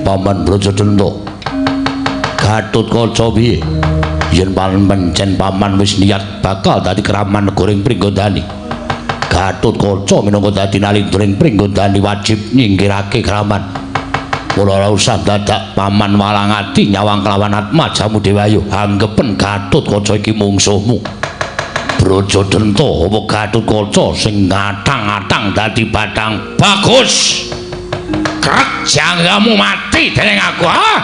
Paman Brajadenta. Gatotkaca piye? Yen pancen paman wis niat bakal dadi kraman negara ing Pringgondani. Gatotkaca minangka dadi nalindra ing Pringgondani wajib nyingkirake kraman. Mula ora usah dadak paman walang ati nyawang kelawan atmajamu Dewayu. Anggepen Gatotkaca iki mungsuhmu. Brajadenta apa Gatotkaca sing ngatang-atang dadi batang bagus. Krek janggamu mati dening aku, ha?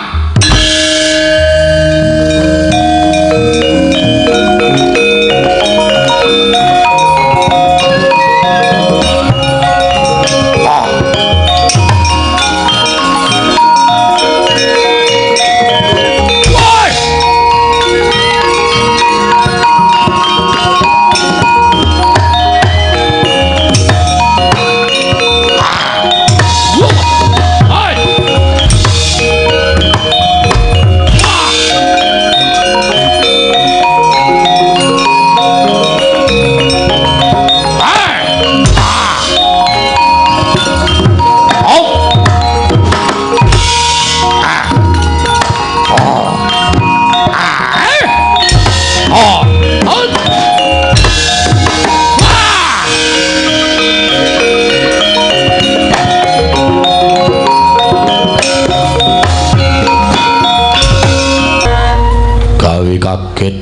Kaget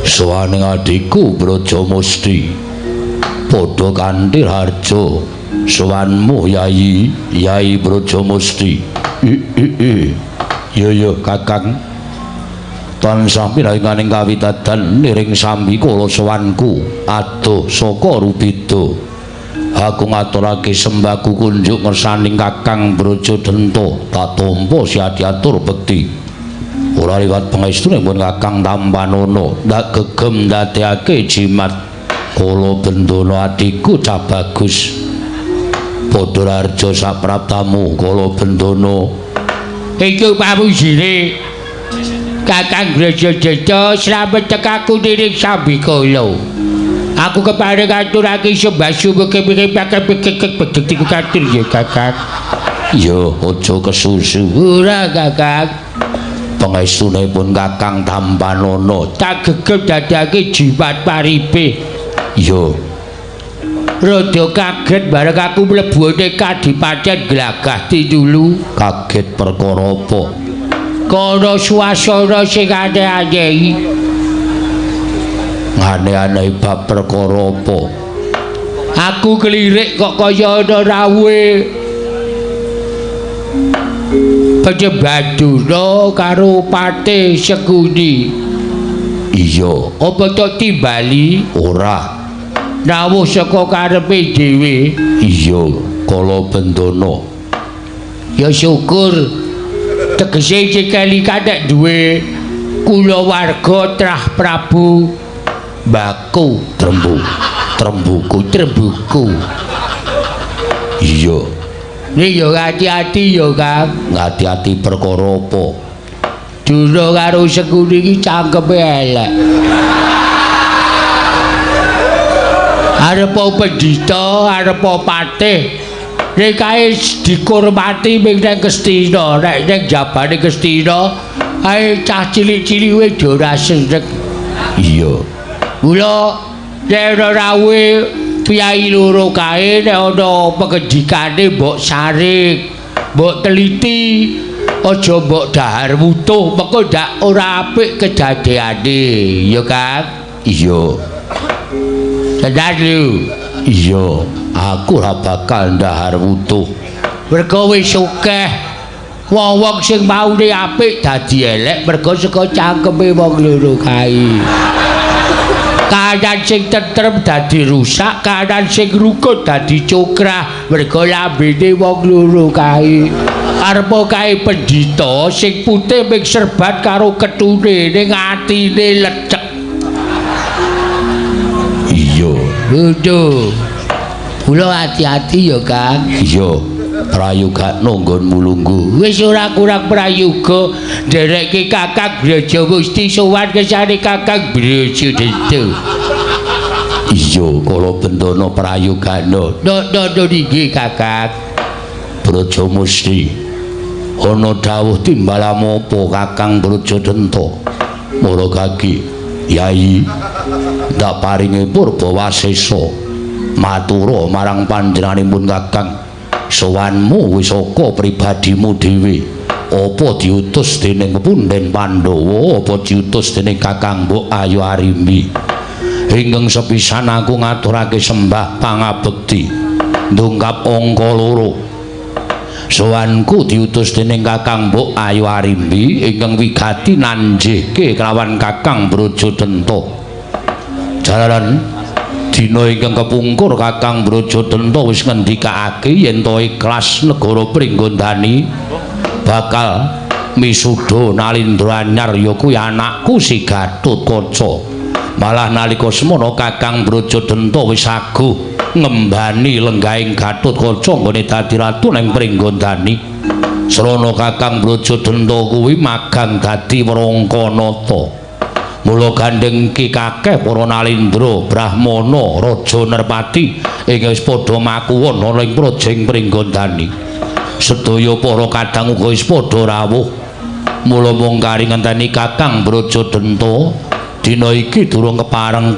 sowane adhiku Brajamusti padha kanthi harja sowanmu Yayi Yayi Brajamusti. Ya ya Kakang, tansah pinaringaning kawitadan niring sambi kala sowanku adoh saka rubeda. Aku ngaturake sembahku kunjuk ngersaning Kakang Brajadenta tak tampa siadiatur bekti. Ora liwat pangestune pun Kakang tampanana ndak gegem ndadekake jimat kala bendana adhiku cah bagus. Padha harja sapraptamu kala bendana. Iki pawujine Kakang Brajadenta slamet tekaku niring sambikala. Aku kepareng ngaturake sembah sumuke pake bedhek katur ya Kakang. Ya aja kesusu. Ora Kakang. Pangestunipun Kakang tampanana tak gegem dadake jimat paripe. Ya rada kaget bareng aku mlebu ning kadipaten Glagah Tinulu. Kaget perkara apa? Kono swasana sing aneh-aneh. Aneh-aneh bab perkara apa? Aku kelirik kok kaya ana rawuhe Pejebaduna karo Patih Sekuni. Iya, apa tok timbali? Ora. Rawuh saka karepe dhewe. Iya, kala bendana. Ya syukur. Tegese iki kelikan nek duwe kulawarga trah Prabu Baku Trembu. Trembuku, Trembuku. Iya. Nih yo hati-hati yo Kang. Ngati-ati perkara apa? Duna karo Sekuni iki cangkeme elek. Arep pendhita, arep patih. Nek kae dikurmati ming nang Kestina, nek ning jabane Kestina ae cah cilik-cilik wis ora seneng. Iya. Mula nek ana rawuhe piyai loro kae nek ana pengendikane mbok saring, mbok teliti, aja mbok dahar wutuh, mengko ndak ora apik kedadeane, ya Kang? Iya. Tenan lho. Iya, aku ora bakal ndahar wutuh. Mergo wis akeh wong-wong sing maune apik dadi elek mergo saka cangkeme wong loro kae. Kahanan sing tentrem dadi rusak, kahanan sing rukun dadi cokrah mergo lambene wong loro kae. Arepa kae pendhita sing putih ming serban karo ketune ning atine lecek. Iya. Lho. Kula ati-ati ya, Kang. Iya. Prayogakno nggonmu lungguh. Wis ora kurang prayoga nderekke Kakang Brajamusti sowan kesane Kakang Brajadenta. Iya, kala bendana prayogakno. No no no nggih, Kakang. Brajamusti, ana dawuh timbalamu apa Kakang Brajadenta? Mara kaki Yai ndak paringi purba wasesa matura marang panjenenganipun Kakang, sowanmu wis saka pribadimu dhewe. Apa diutus dening pepunden Pandhawa, apa diutus dening Kakang Mbok Ayu Arimbi? Ingkang sepisan aku ngaturake sembah pangabekti ndungkap angka loro. Sowanku diutus dening Kakang Mbok Ayu Arimbi ingkang wigati nanjihke kelawan Kakang Brajadenta. Jalaran dina ingkang kepungkur Kakang Brajadenta wis ngendikake yen to ikhlas negara Pringgondani bakal misuda nalindra anyar ya kuwi anakku si Gatotkaca. Malah nalika semono Kakang Brajadenta wis aguh ngembani lenggahing Gatotkaca nggone dadi ratu ning Pringgondani. Srana Kakang Brajadenta kuwi magang dadi Wrangkanata. Mula gandeng ki kakeh para nalindra, brahmana, raja nerpati ing wis padha makuwon ana ing prajing Pringgondani. Sedaya para kadang uga wis padha rawuh. Mula mung kari ngenteni Kakang Brajadenta dina iki durung kepareng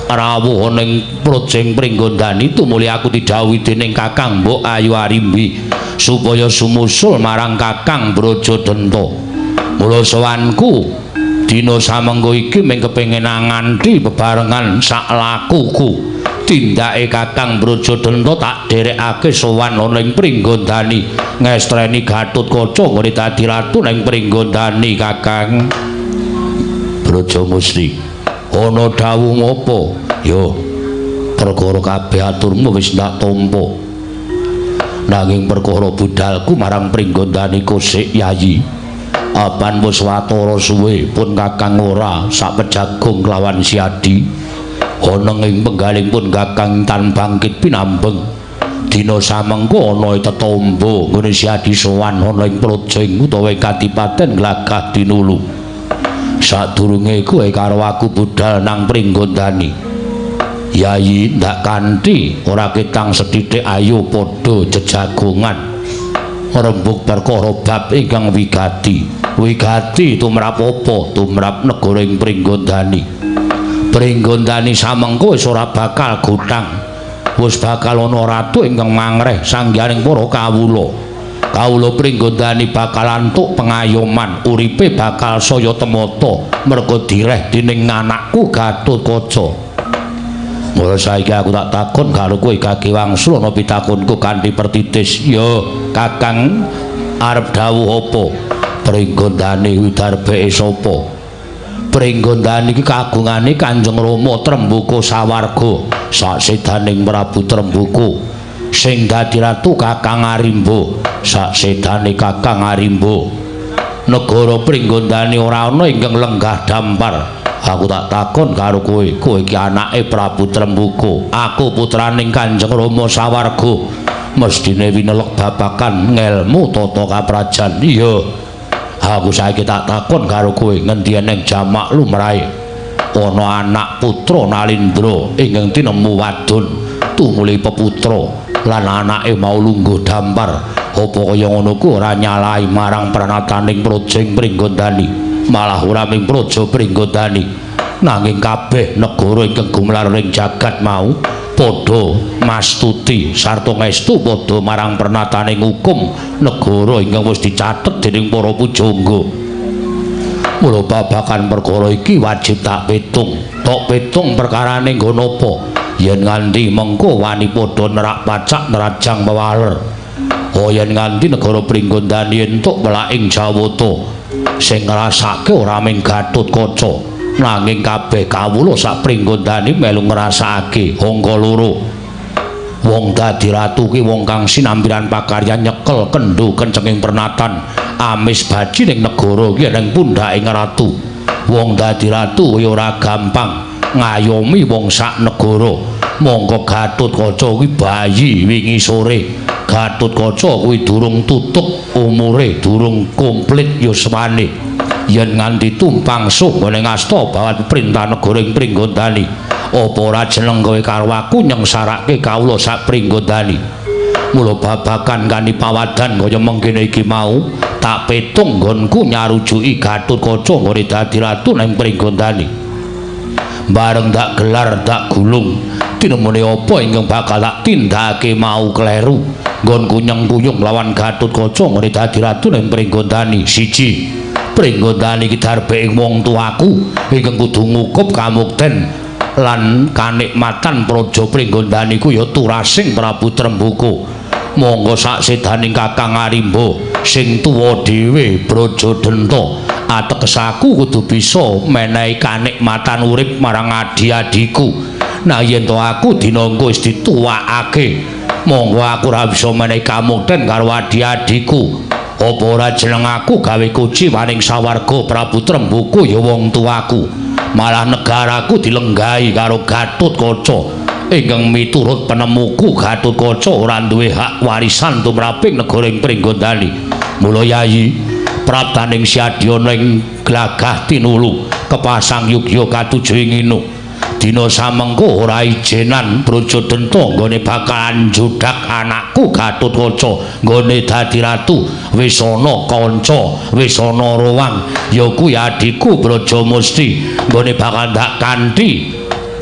rawuh ana ing prajing Pringgondani, tumuli aku didhawuhi dening Kakang Mbok Ayu Arimbi supaya sumusul marang Kakang Brajadenta. Mula sowanku dina samengko iki mung kepengin nganti bebarengan sak lakuku. Tindake Kakang Brajadenta tak derekake sowan ana ing Pringgondani ngestreni Gatotkaca nggone dadi ratu ning Pringgondani. Kakang Brajamusti, ana dawuh ngapa? Ya, perkara kabeh aturmu wis ndak tampa. Nanging perkara budalku marang Pringgondani kosik Yayi. Apan wis watara suwe pun Kakang ora sapejagung kelawan Siadi. Ana ing penggaling pun Kakang tan bangkit pinambeng. Dina samengko ana tetombo nggone Siadi sowan ana ing prajing utawa ing kadipaten Glagah Dinulu. Sadurunge kowe karo aku budal nang Pringgondani, Yayi ndak kanthi ora ketang sethithik ayo padha jejagongan rembug perkara bab ingkang wigati. Wigati tumrap apa? Tumrap negara ing Pringgondani. Pringgondani samengko wis ora bakal gotang. Wis bakal ana ratu ingkang mangreh sangyaning para kawula. Kawula Pringgondani bakal antuk pengayoman, uripe bakal saya temata merga direh dening anakku Gatotkaca. Mula saiki aku tak takon karo kowe Kaki Wangsul ana pitakonku kanthi pertitis. Ya, Kakang arep dawuh apa? Pringgondani widarbeke sapa? Pringgondani iki kagungane Kanjeng Rama Trembuka sawarga saksedaning Prabu Trembuka. Sing dadi ratu Kakang Arimba, saksedane Kakang Arimba. Negara Pringgondani ora ana ingkang lenggah dampar. Aku tak takon karo kowe, kowe iki anake Prabu Trembuka, aku putraning Kanjeng Rama sawarga. Mesthine winelek babagan ngelmu tata kaprajan. Iya. Aku saiki tak takon karo kowe, ngendi eneng jamak lumrahe ana anak putra Nalindra ingkang tinemu wadon tumuli peputra lan anake mau lungguh dampar. Apa kaya ngono ku ora nyalahi marang pranataning prajing Pringgondani? Malah ora ming praja Pringgondani, nanging kabeh negara ingkang gumelar ing jagat mau padha mastuti sarta ngestu padha marang pranataning hukum negara ingkang wis dicatet dening para pujangga. Mula babagan perkara iki wajib tak pitung. Tok pitung perkarane nggon apa? Yen nganti mengko wani padha nerak pacak nerajang pewaler. Oh yen nganti negara Pringgondani entuk welaking Jawata sing ngrasake ora mung Gatotkaca, nanging kabeh kawula sak Pringgondani melu ngrasakake. Angka loro, wong dadi ratu ki wong kang sinambiran pakaryan nyekel kendho kencenging pernatan amis baji ning negara ki ning pundhaking ratu. Wong dadi ratu ya ora gampang ngayomi wong sak negara. Mongko Gatotkaca kuwi bayi wingi sore. Gatotkaca kuwi durung tutuk umure, durung komplit yuswane. Yen nganti tumpang suh nggone ngasta bawat perintah negara ing Pringgondani, apa ora jeneng kowe karo aku nyengsarake kawula sak Pringgondani? Mula babagan kanthi pawadan kaya mengkene iki mau tak petung nggonku nyarujuki Gatotkaca nggone dadi ratu ning Pringgondani. Bareng tak gelar tak gulung tinemune apa ingkang bakal tak tindakake mau kleru. Nggonku nyengkuyung lawan Gatotkaca nggone dadi ratu ning Pringgondani. Siji, Pringgondani iki darbe ing wong tuaku ingkang kudu ngukup kamukten lan kanikmatan praja Pringgondani ku ya turasing Prabu Tremboko. Monggo saksedaning Kakang Arimba sing tuwa dhewe Brajadenta, ateges aku kudu bisa menehi kanikmatan urip marang adi-adiku. Nah yen to aku dina engko wis dituwakake, monggo aku ora bisa menehi kamukten karo adi-adiku. Apa ora jeneng aku gawe kuci maring sawarga Prabu Tremboko ya wong tuaku. Malah negaraku dilenggahi karo Gatotkaca ingkang miturut penemuku Gatotkaca ora duwe hak warisan tumraping negara ing Pringgondani. Mula Yayi praptaning siadyana ing glagah tinulu kepasang yugya katuju ing inu. Dina samengko ora ijenan Brajadenta nggone bakalan njudak anakku Gatotkaca nggone dadi ratu. Wis ana kanca, wis ana ruwang, ya kuwi adhiku Brajamusti nggone bakal ndak kanthi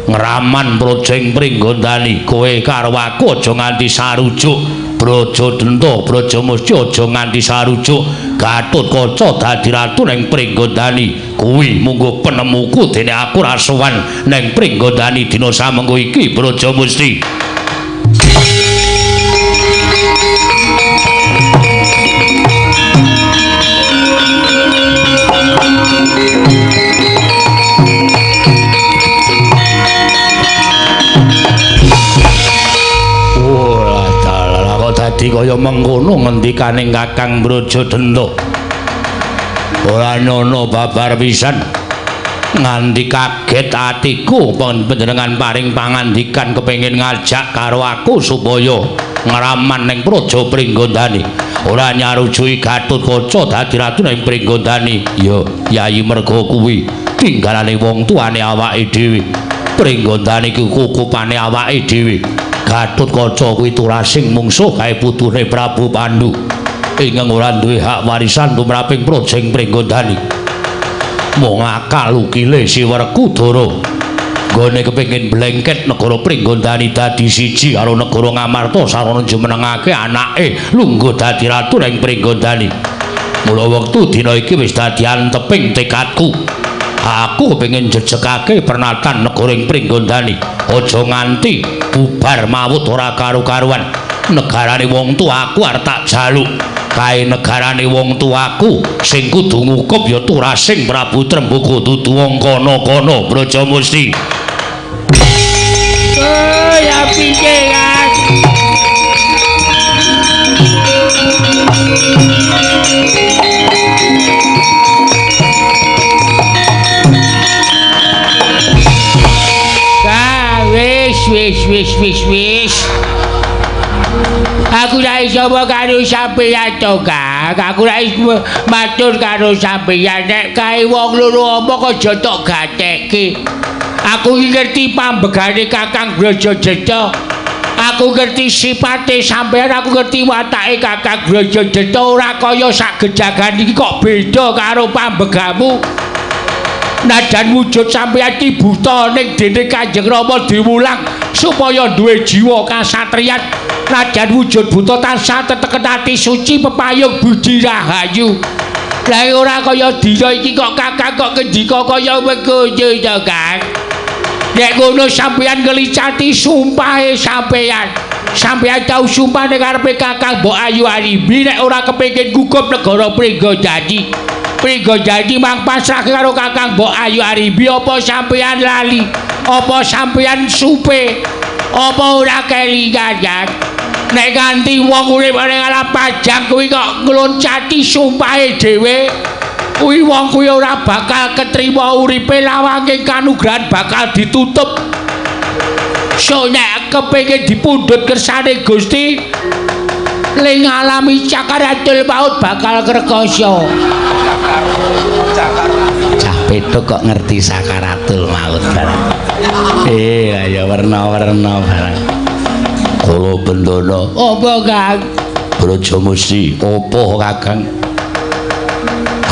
ngraman praja ing Pringgondani. Kowe karo aku aja nganti sarujuk Brajadenta, Brajamusti aja nganti sarujuk Gatotkaca dadi ratu ning Pringgondani. Kuwi munggo penemuku dene aku ra sowan ning Pringgondani dina samengko iki Brajamusti. Dadi kaya mengkono ngendikaning Kakang Brajadenta. Ora nyono babar pisan. Nganti kaget atiku panjenengan paring pangandikan kepengin ngajak karo aku supaya ngraman ning Praja Pringgondani. Ora nyarujuki Gatotkaca dadi ratu ning Pringgondani. Ya, Yayi merga kuwi tinggalane wong tuane awake dhewe. Pringgondani ku kukupane awake dhewe. Gatotkaca kuwi turasing mungsuh kae putune Prabu Pandu ingkang ora duwe hak warisan tumraping praja ing Pringgondani. Mung akal ukile si Werkudara nggone kepengin blengket negara Pringgondani dadi siji karo negara Ngamarta sarana jumenengake anake lungguh dadi ratu ning Pringgondani. Mula wektu dina iki wis dadi anteping tekadku. Aku kepengin jejegake pernatan negara ing Pringgondani. Aja nganti bubar mawut ora karu-karuan. Negarane wong tuaku arep tak jaluk. Kae negarane wong tuaku sing kudu ngukup ya turasing Prabu Tremboko dudu wong kono-kono Brajamusti. Oh ya piye kan? Wis wis. Aku ra iso karo sampeyan to, Kang. Aku ra iso matur karo sampeyan nek kae wong loro omong aja tok gatekke. Aku iki ngerti pambegane Kakang Brajadenta. Aku ngerti sipate sampeyan, aku ngerti watake Kakang Brajadenta ora kaya sak gejagan iki kok beda karo pambegamu. Najan wujud sampeyan iki buta ning dene Kanjeng Rama diwulang supaya duwe jiwa kasatriyan. Najan wujud buta tansah teteken ati suci pepayung budi rahayu. Lah ora kaya dina iki kok Kakang kok ngendika kaya mengkono to, Kang. Nek ngono sampeyan ngelicati sumpahe sampeyan. Sampeyan tau sumpah ning ngarepe Kakang Mbok Ayu Arimbi nek ora kepengin gugup negara Pringgondani. Pringgondani mang pasrah karo Kakang Mbok Ayu Arimbi, apa sampeyan lali? Apa sampeyan supe? Apa ora kelingan, Kang? Nek nganti wong urip ning alam pajang kuwi kok ngloncati sumpahe dhewe, kuwi wong kuwi ora bakal ketrima uripe, lawange kanugrahan bakal ditutup. So nek kepengin dipundhut kersane Gusti, le ngalami cakaratul maut bakal krekoso. Cah petuk kok ngerti sakaratul maut barang. Ya werna-werna barang. Kala Bendana. Apa, Kang? Brajamusti, apa Kakang?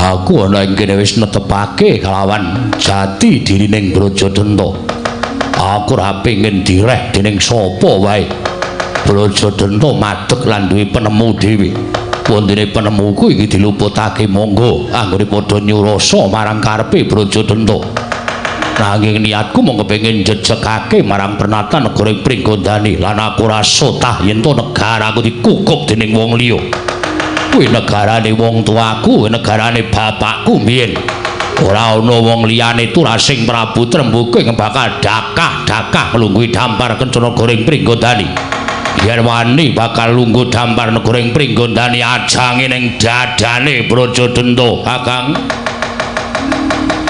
Aku ana ing kene wis netepake kelawan jati dirining Brajadenta. Aku ora pengin direh dening sapa wae. Brajadenta madeg lan duwe penemu dhewe. Wondene penemuku iki diluputake monggo anggone padha nyurasa marang karepe Brajadenta. Nanging niatku mung kepengin jejegake marang pernatan negara Pringgondani lan aku rasa tah yen to negaraku dikukup dening wong liya. Kuwi negarane wong tuaku, negarane bapakku mbiyen. Ora ana wong liyane turasing Prabu Tremboko ing bakal dakah-dakah nglungguhi dampar kencana negara Pringgondani. Yen wani bakal lungguh dampar negara Pringgondani ajange ning dadane Brajadenta, Kakang.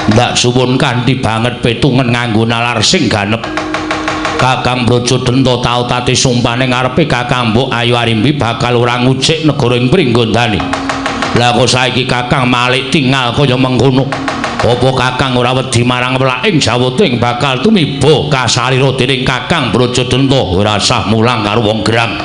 Ndak suwun kanthi banget petungen nganggo nalar sing ganep. Kakang Brajadenta tau tati sumpah ning ngarepe Kakang Mbok Ayu Arimbi bakal ora ngucik negara ing Pringgondani. Lah kok saiki Kakang malik tingal kaya mengkono. Apa Kakang ora wedi marang welaking Jawata ing bakal tumiba kasalira dening Kakang Brajadenta? Ora sah mulang karo wong gerang.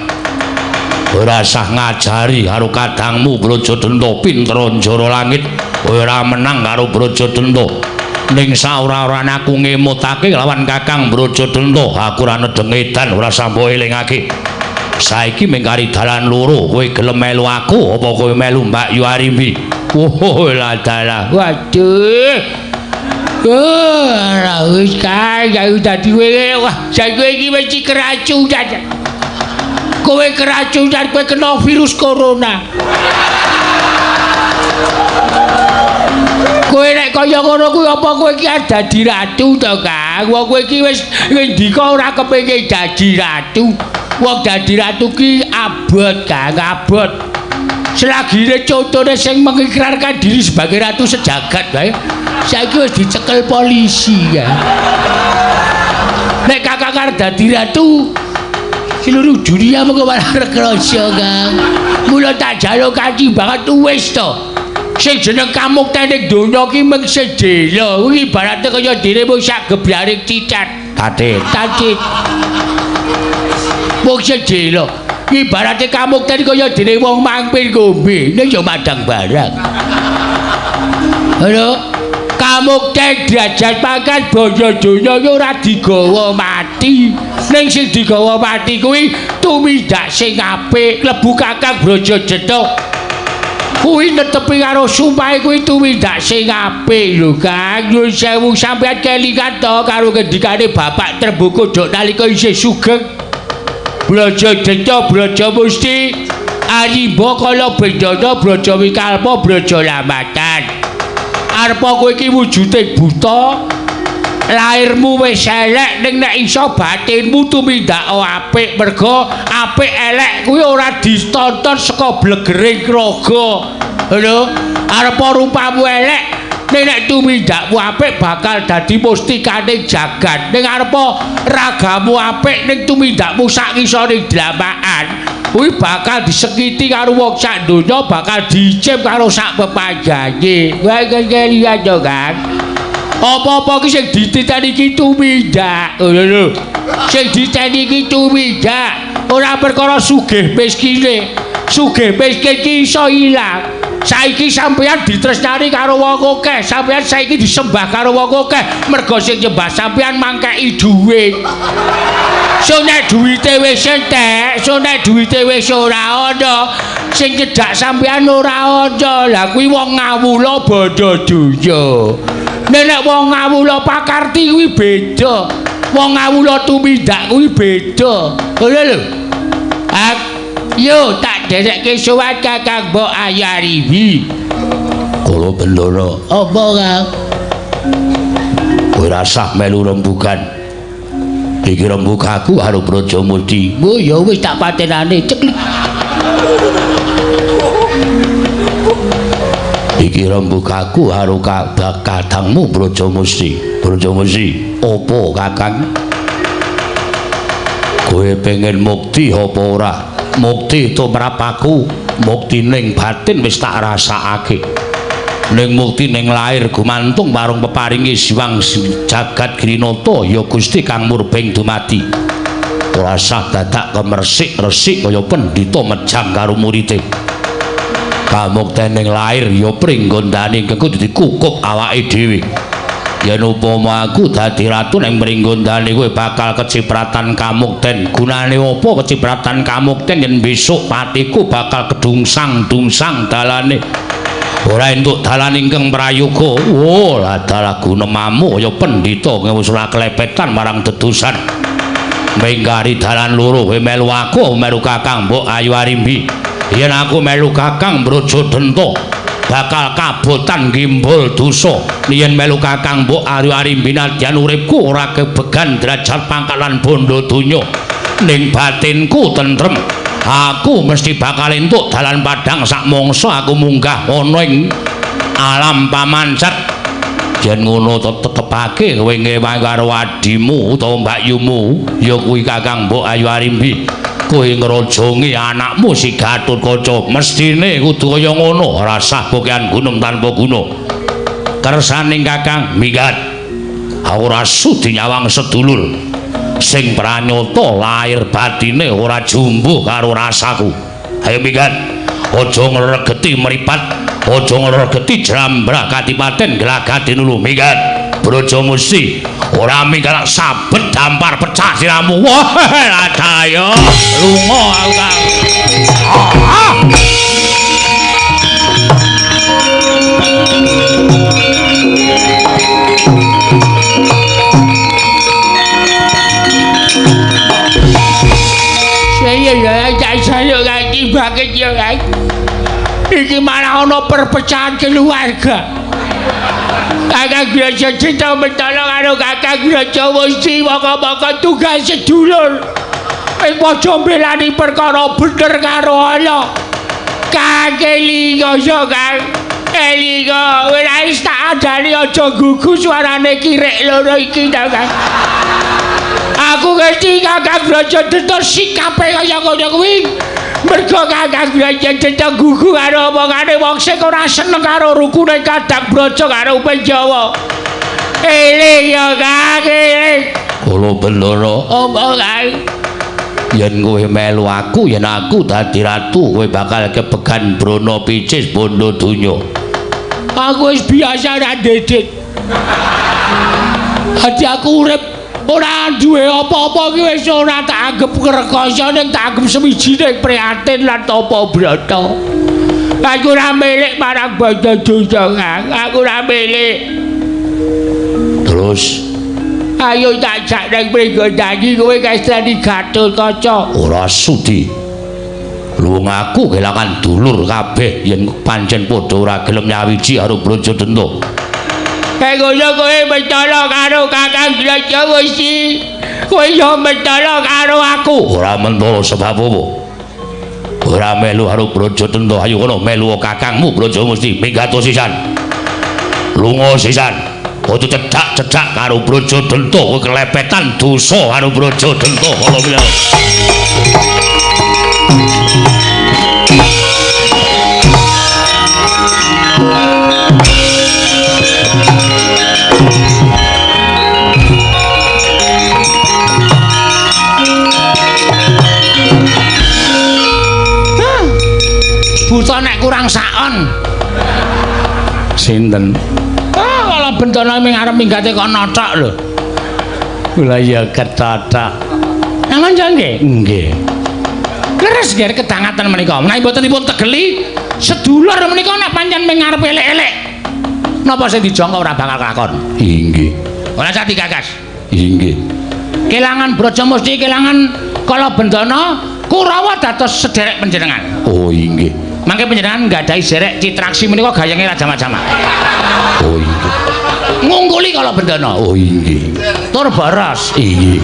Ora sah ngajari karo kadangmu Brajadenta pinter njara langit. Ora menang karo Brajadenta. Ning saora-orane aku ngemutake lawan Kakang Brajadenta, aku ora nedheng edan, ora sambo elingake. Saiki mung kari dalan loro, kowe gelem melu aku apa kowe melu Mbak Yu Arimbi? Oh, lah dalah. Waduh. Oh, ora wis kae dadi kowe. Wah, saiki iki mesti keracunan. Kowe keracunan, kowe kena virus corona. Kowe nek kaya ngono kuwi apa kowe iki dadi ratu to, Kang? Wong kowe iki wis ngendika ora kepengin dadi ratu. Wong dadi ratu ki abot, Kang, abot. Selagine contone sing mengikrarkan diri sebagai ratu sejagat wae, saiki wis dicekel polisi ya. Nek Kakang arep dadi ratu seluruh dunia mengko malah rekrasa, Kang. Mula tak jaluk kanthi banget wis to. Sing jeneng kamukten ning donya ki mung sedhela. Kuwi ibarate kaya dene mung sak geblaring cicet. Tatit. Tatit. Mung sedhela. Ibarate kamukten kaya dene wong mangpir ngombe, ning ya madang barang. Halo. Kamukten derajat pangkat boyo donya ki ora digawa mati. Ning sing digawa mati kuwi tumindak sing apik, klebu Kakang Brajadenta. Kuwi netepi karo sumpahe kuwi tumindak sing apik lho, Kang. Nyuwun sewu sampeyan kelingan to karo ngendikane Bapak Tremboko dok nalika isih sugeng. Brajadenta Brajamusti Arimba kala bendana Braja Wikalpa Braja Lamatan. Arepa kowe iki wujude buta, lairmu wis elek ning nek iso batinmu tumindak apik, merga apik elek kuwi ora ditonton saka blegering raga. Lho, arepa rupamu elek ning nek tumindakmu apik bakal dadi mustikane jagat. Ning arepa ragamu apik ning tumindakmu sak ngisore dlamakan kuwi bakal disekiti karo wong sak donya, bakal diicip karo sak pepanjange. Kowe keliyan to, Kang? Apa-apa ki sing dititeni iki tumindak. Lho lho. Sing dititeni iki tumindak, ora perkara sugih miskine. Sugih miskin ki iso ilang. Saiki sampeyan ditresnani karo wong akeh, sampeyan saiki disembah karo wong akeh, merga sing nyembah sampeyan mangkeki dhuwit. So nek duwite wis entek, so nek duwite wis ora ana, sing cedhak sampeyan ora ana. Lah kuwi wong ngawula bandha donya. Nek wong ngawula pakarti kuwi beda. Wong ngawula tumindak kuwi beda. Ngono lho. Yo tak derekke sowan Kakang Mbok Ayu Arimbi. Kala Bendana. Apa, Kang? Kowe rasah melu rembugan. Iki rembug aku karo Brajamusti. Oh ya wis tak patenane ceklik. Iki rembug aku karo kadangmu Brajamusti. Brajamusti, apa Kakang? Kowe pengen mukti apa ora? Mukti tumrap aku, mukti ning batin wis tak rasakake. Ning mukti ning lair gumantung marang peparinge Siwang jagat Girinata ya Gusti kang murbeng dumadi. Ora sah dadak kemersik-resik kaya pendhita mejang karo murite. Kamuktening lair ya pringgondane ingkang kudu dikukup awake dhewe. Yen upama aku dadi ratu ning pringgondane kowe bakal kecipratan kamukten. Gunane apa kecipratan kamukten yen besok patiku bakal kedungsang-dungsang dalane. Ora entuk dalan ingkang prayoga. Oh, dalah gunemamu kaya pendhita wis ora klepetan marang dedusan. Mengkari dalan loro kowe melu aku melu Kakang Mbok Ayu Arimbi. Yen aku melu Kakang Brojo Denta bakal kabotan gimbul dosa. Yen melu Kakang Mbok Ayu Arimbi nadyan uripku ora kebegan derajat pangkat lan bondo donya, ning batinku tentrem. Aku mesti bakal entuk dalan padhang sak mangsa aku munggah ana ing alam pamancet. Yen ngono tetepake kowe ngewangi karo adimu utawa mbakyumu ya kuwi Kakang Mbok Ayu Arimbi. Kowe ngrojongi anakmu si Gatotkaca mestine kudu kaya ngono, ora sah bokean gunung tanpa guna. Kersaning Kakang minggat. Aku ora sudi nyawang sedulur sing pranyata lahir batine ora jumbuh karo rasaku. Ayo minggat. Aja ngregeti mripat, aja ngregeti jrambrah kadipaten glagah dinulu. Minggat. Braja Musti ora minggat sabet dampar pecah siramu. Wah, ayo lunga aku Kang. Saya ya tak saya lagi banget ya kan. Iki malah ana perpecahan keluarga. Kakang Braja Cinta mentolo karo Kakang Braja Musti moko-moko tugas sedulur. Wis padha mbelani perkara bener karo ala. Kang elinga ya Kang. Elinga wis tak andani aja gugu suarane kirek loro iki ta Kang. Aku ngerti Kakang Braja Denta sikape kaya ngono kuwi. Mergo Kakang Braja Denta gugu karo omongane wong sing ora seneng karo rukune Kadang Braja karo Panjawa. Eling ya Kang, eling. Kula Bendara, apa Kang? Yen kowe melu aku, yen aku dadi ratu, kowe bakal kebegan brana picis bondo donya. Aku wis biasa ora ndedit. Dadi aku urip ora duwe apa-apa iki wis ora tak anggep ngrekoso ning tak anggep sewijining prihatin lan tapa brata. Aku ora milik marang bondo donya, Kang. Aku ora milik. Terus ayo tak jak nang Pringgondani kowe kestreni Gatotkaca. Ora sudi. Luwung aku kelangan dulur kabeh yen pancen padha ora gelem nyawiji karo Braja Denta. Kaya ngono kowe mentolo karo Kakang Braja Musti. Kowe yo mentolo karo aku. Ora mentolo sebab apa? Ora melu karo Braja Denta. Ayo kono melu kakangmu Braja Musti. Minggato sisan. Lunga sisan. Aja cedhak-cedhak karo Braja Denta, kowe kelepetan dosa karo Braja Denta. Kala mila. Buta nek kurang saon. Sinten? Ah, kala bentana ming arep minggate kok nothok lho. Kula ya kethothok. Namun nggih? Nggih. Leres nggih kedangatan menika. Menawi mboten dipun tegeli, sedulur menika nek pancen ming arep elek-elek. Napa sing dijangka ora bakal kelakon? Inggih. Ora sah digagas. Inggih. Kelangan Braja Musti, kelangan Kala Bendana, Kurawa dados sederek panjenengan. Oh inggih. Mangke panjenengan nggadahi derek Citraksi menika gayenge Raja Majama. Oh inggih. Ngungkuli Kala Bendana. Oh inggih. Tur boros. Inggih.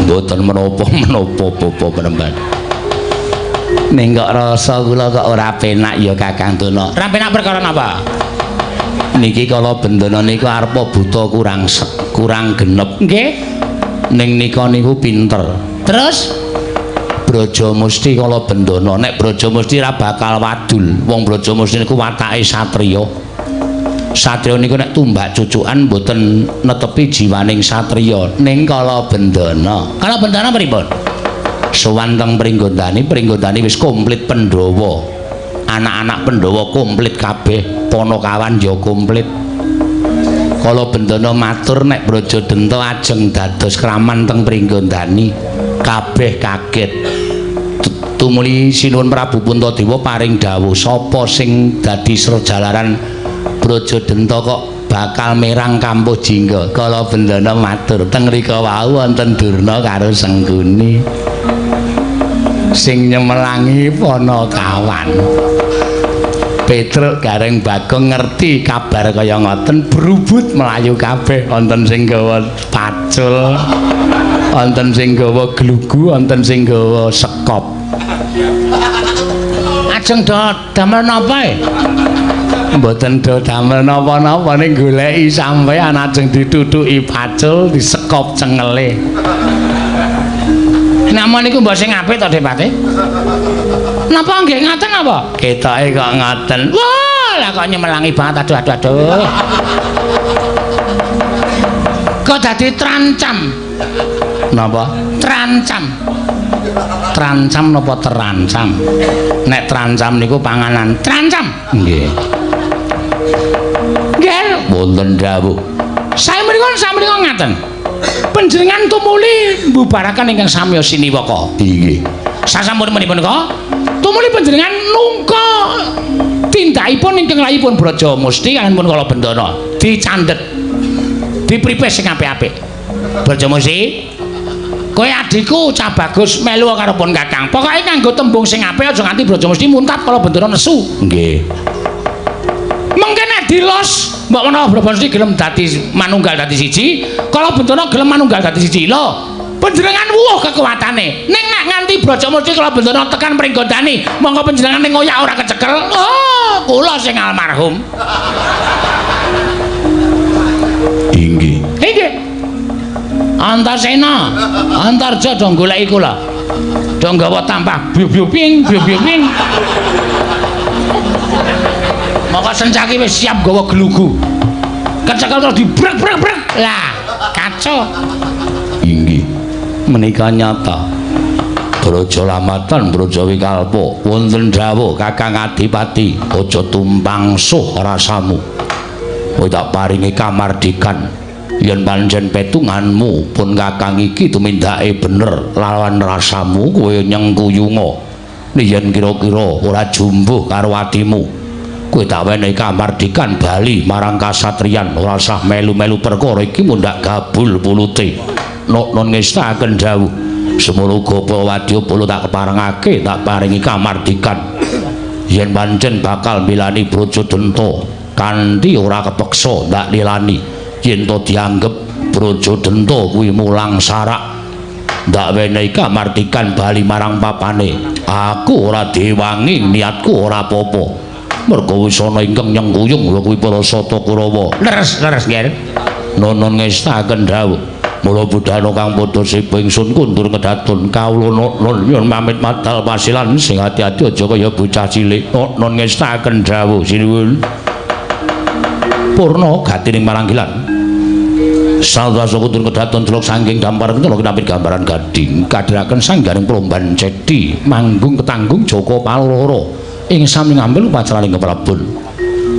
Mboten menapa-menapa bapa penemban. Ning kok rasa kula kok ora penak ya Kakang Dana. Ora penak perkara napa? Niki Kala Bendana niku arepa buta kurang genep. Nggih. Ning nika niku pinter. Terus Braja Musti Kala Bendana, nek Braja Musti ora bakal wadul. Wong Braja Musti niku watake satriya. Satriya niku nek tumbak cucukan mboten netepi jiwaning satriya. Ning kala bendana. Kala bendana pripun? Sowan teng Pringgondani, Pringgondani wis komplit Pandhawa. Anak-anak Pandhawa komplit kabeh, Panakawan ya komplit. Kala bendana matur nek Brajadenta ajeng dados kraman teng Pringgondani, kabeh kaget. Tumuli Sinuwun Prabu Puntadewa paring dawuh sapa sing dadi srejalaran Brajadenta kok bakal merang Kampuh Jingga. Kala bendana matur teng rika wau wonten Durna karo Sengkuni sing nyemelangi Panakawan. Petruk Gareng Bagong ngerti kabar kaya ngoten brubut mlayu kabeh, wonten sing gawa pacul, wonten sing gawa glugu, wonten sing gawa sekop. Ajeng do damel napa e? Mboten do damel napa-napa, ning goleki sampeyan ajeng ditutuki pacul disekop cengele. Nama niku mbok sing apik to, Depate? Napa nggih ngaten apa? Ketoke kok ngaten. Wah, lah kok nyemelangi banget, aduh aduh aduh. Kok dadi trancam? Napa? Trancam. Trancam napa terancam? Nek trancam niku panganan. Trancam. Nggih. Nggih, wonten dawuh. Sae mriku samrika ngaten. Panjenengan tumuli mbubaraken ingkang samya siniwaka. Inggih. Sasampun menika tumuli panjenengan nungka tindakipun ingkang layipun Braja Musti kaliyan pun kala bendana dicandhet. Dipripes sing apik-apik. Braja Musti, kowe adhiku cah bagus melu karo pun Kakang. Pokoke nganggo tembung sing apik aja nganti Braja Musti muntap kala bendana nesu. Nggih. Mengke nek dilos mbok menawa Braja Musti gelem dadi manunggal dadi siji, kala bendana gelem manunggal dadi siji. Lho, panjenengan wuwuh kekuatane. Ning nek nganti Braja Musti kala bendana tekan Pringgondani, monggo panjenengan ning ngoyak ora kecekel. Oh, kula sing almarhum. Inggih. Inggih. Antasena, Antarja do goleki kula. Do nggawa tampah biu-biu ping, biu-biu ping. Maka sencaki wis siap gawa glugu. Kecekel terus dibrek-brek-brek. Lah, kacau. Inggih. Menika nyata. Braja Lamatan, Braja Wikalpa, wonten dawuh Kakang Adipati, aja tumpang suh rasamu. Kowe tak paringi kamardikan. Yen pancen petunganmu pun Kakang iki tumindake bener lawan rasamu, kowe nyengkuyunga. Yen kira-kira ora jumbuh karo atimu, kowe tak wenehi kamardikan bali marang kasatriyan, ora usah melu-melu perkara iki mundhak gabul pulute. Nok-non ngestaken dawuh, semono uga wadyabala tak keparengake, tak paringi kamardikan. Yen pancen bakal milani Brajadenta kanthi ora kepeksa ndak lilani, yen to dianggep Brajadenta kuwi mulang sarak, ndak wenehi kamardikan bali marang papane. Aku ora diwangi, niatku ora apa-apa. Merga wis ana ingkang nyengkuyung lho kuwi para Sata Kurawa. Leres, leres nggih. Nonon ngestaken dawuh. Mula budhana kang padha sepo ingsun kundur ngedatun kawula nonon nyuwun pamit madal pasilan sing ati-ati aja kaya bocah cilik. Nonon ngestaken dawuh sinuwun. Purna gatining maranggilan. Sawetara kundur kedaton celuk saking dampar kena kinapit gambaran gading kadhiraken sanggaring promban cedi manggung ketanggung Joko Paloro ing sami ngambil upacaraning keprabon.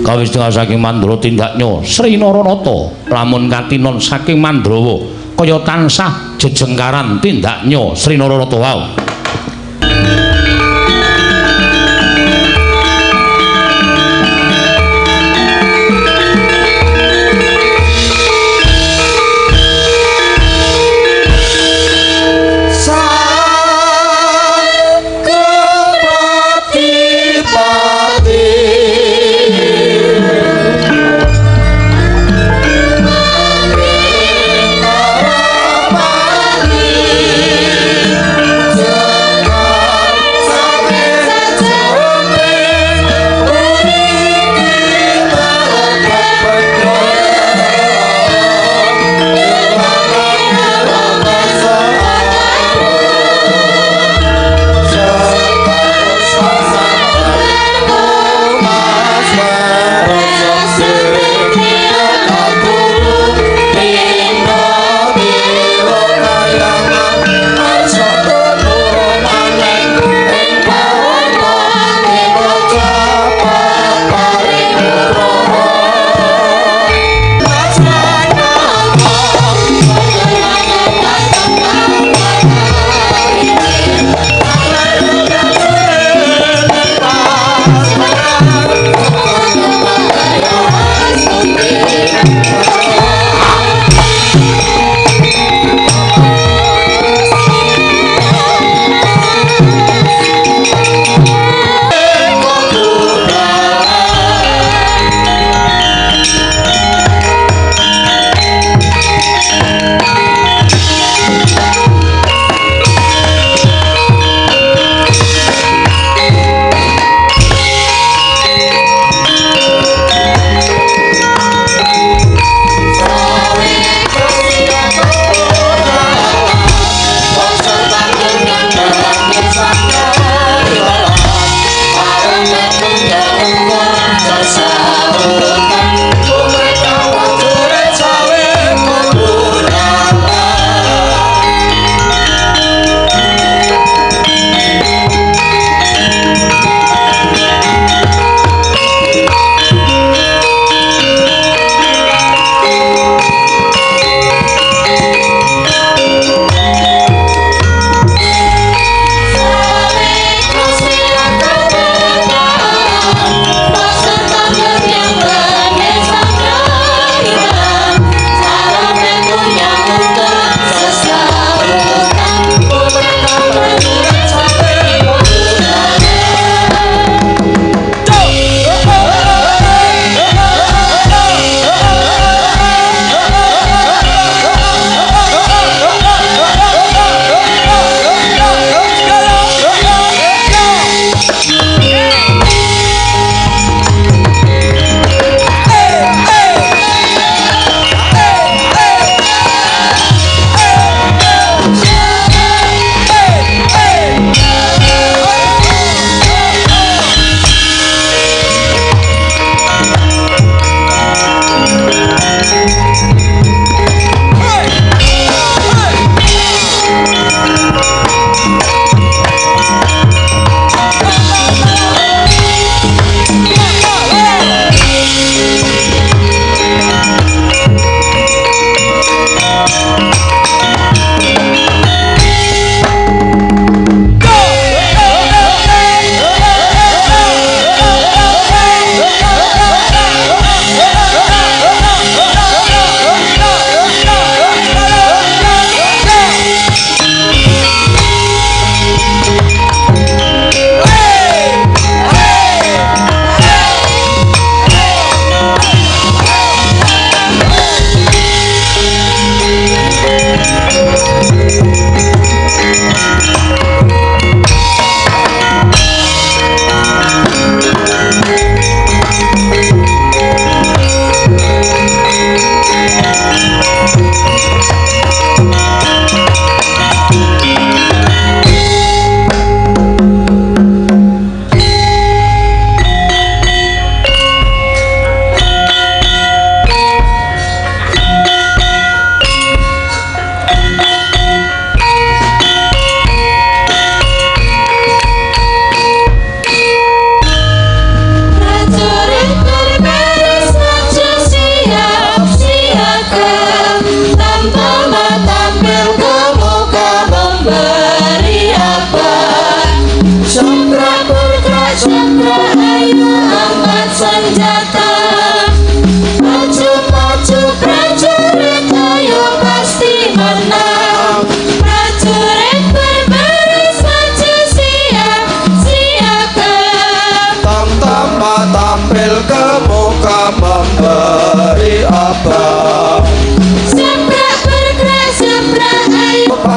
Kawis tengah saking Mandra tindaknya Sri Naranata lamun katinon saking Mandrawa kaya tansah jejengkaran tindaknya Sri Naranata wau. Yeah.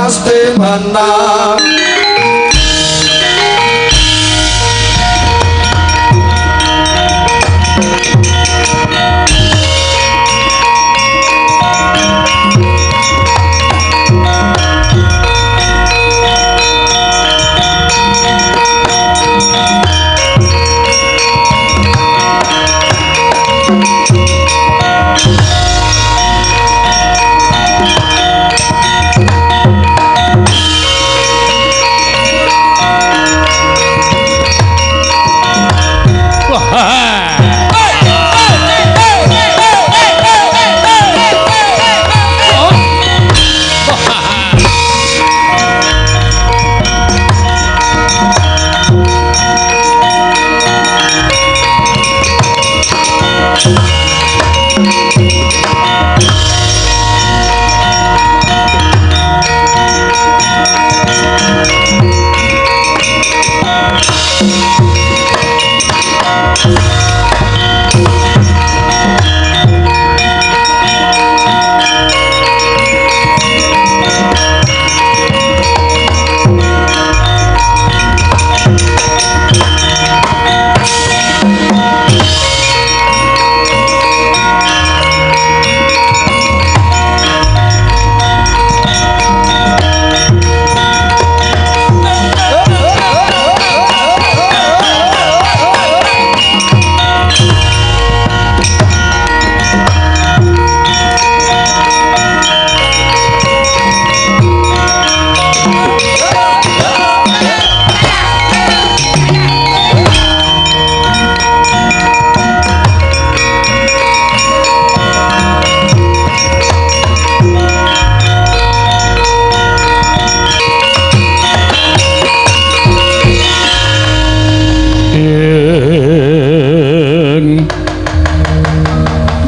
Pasti menang.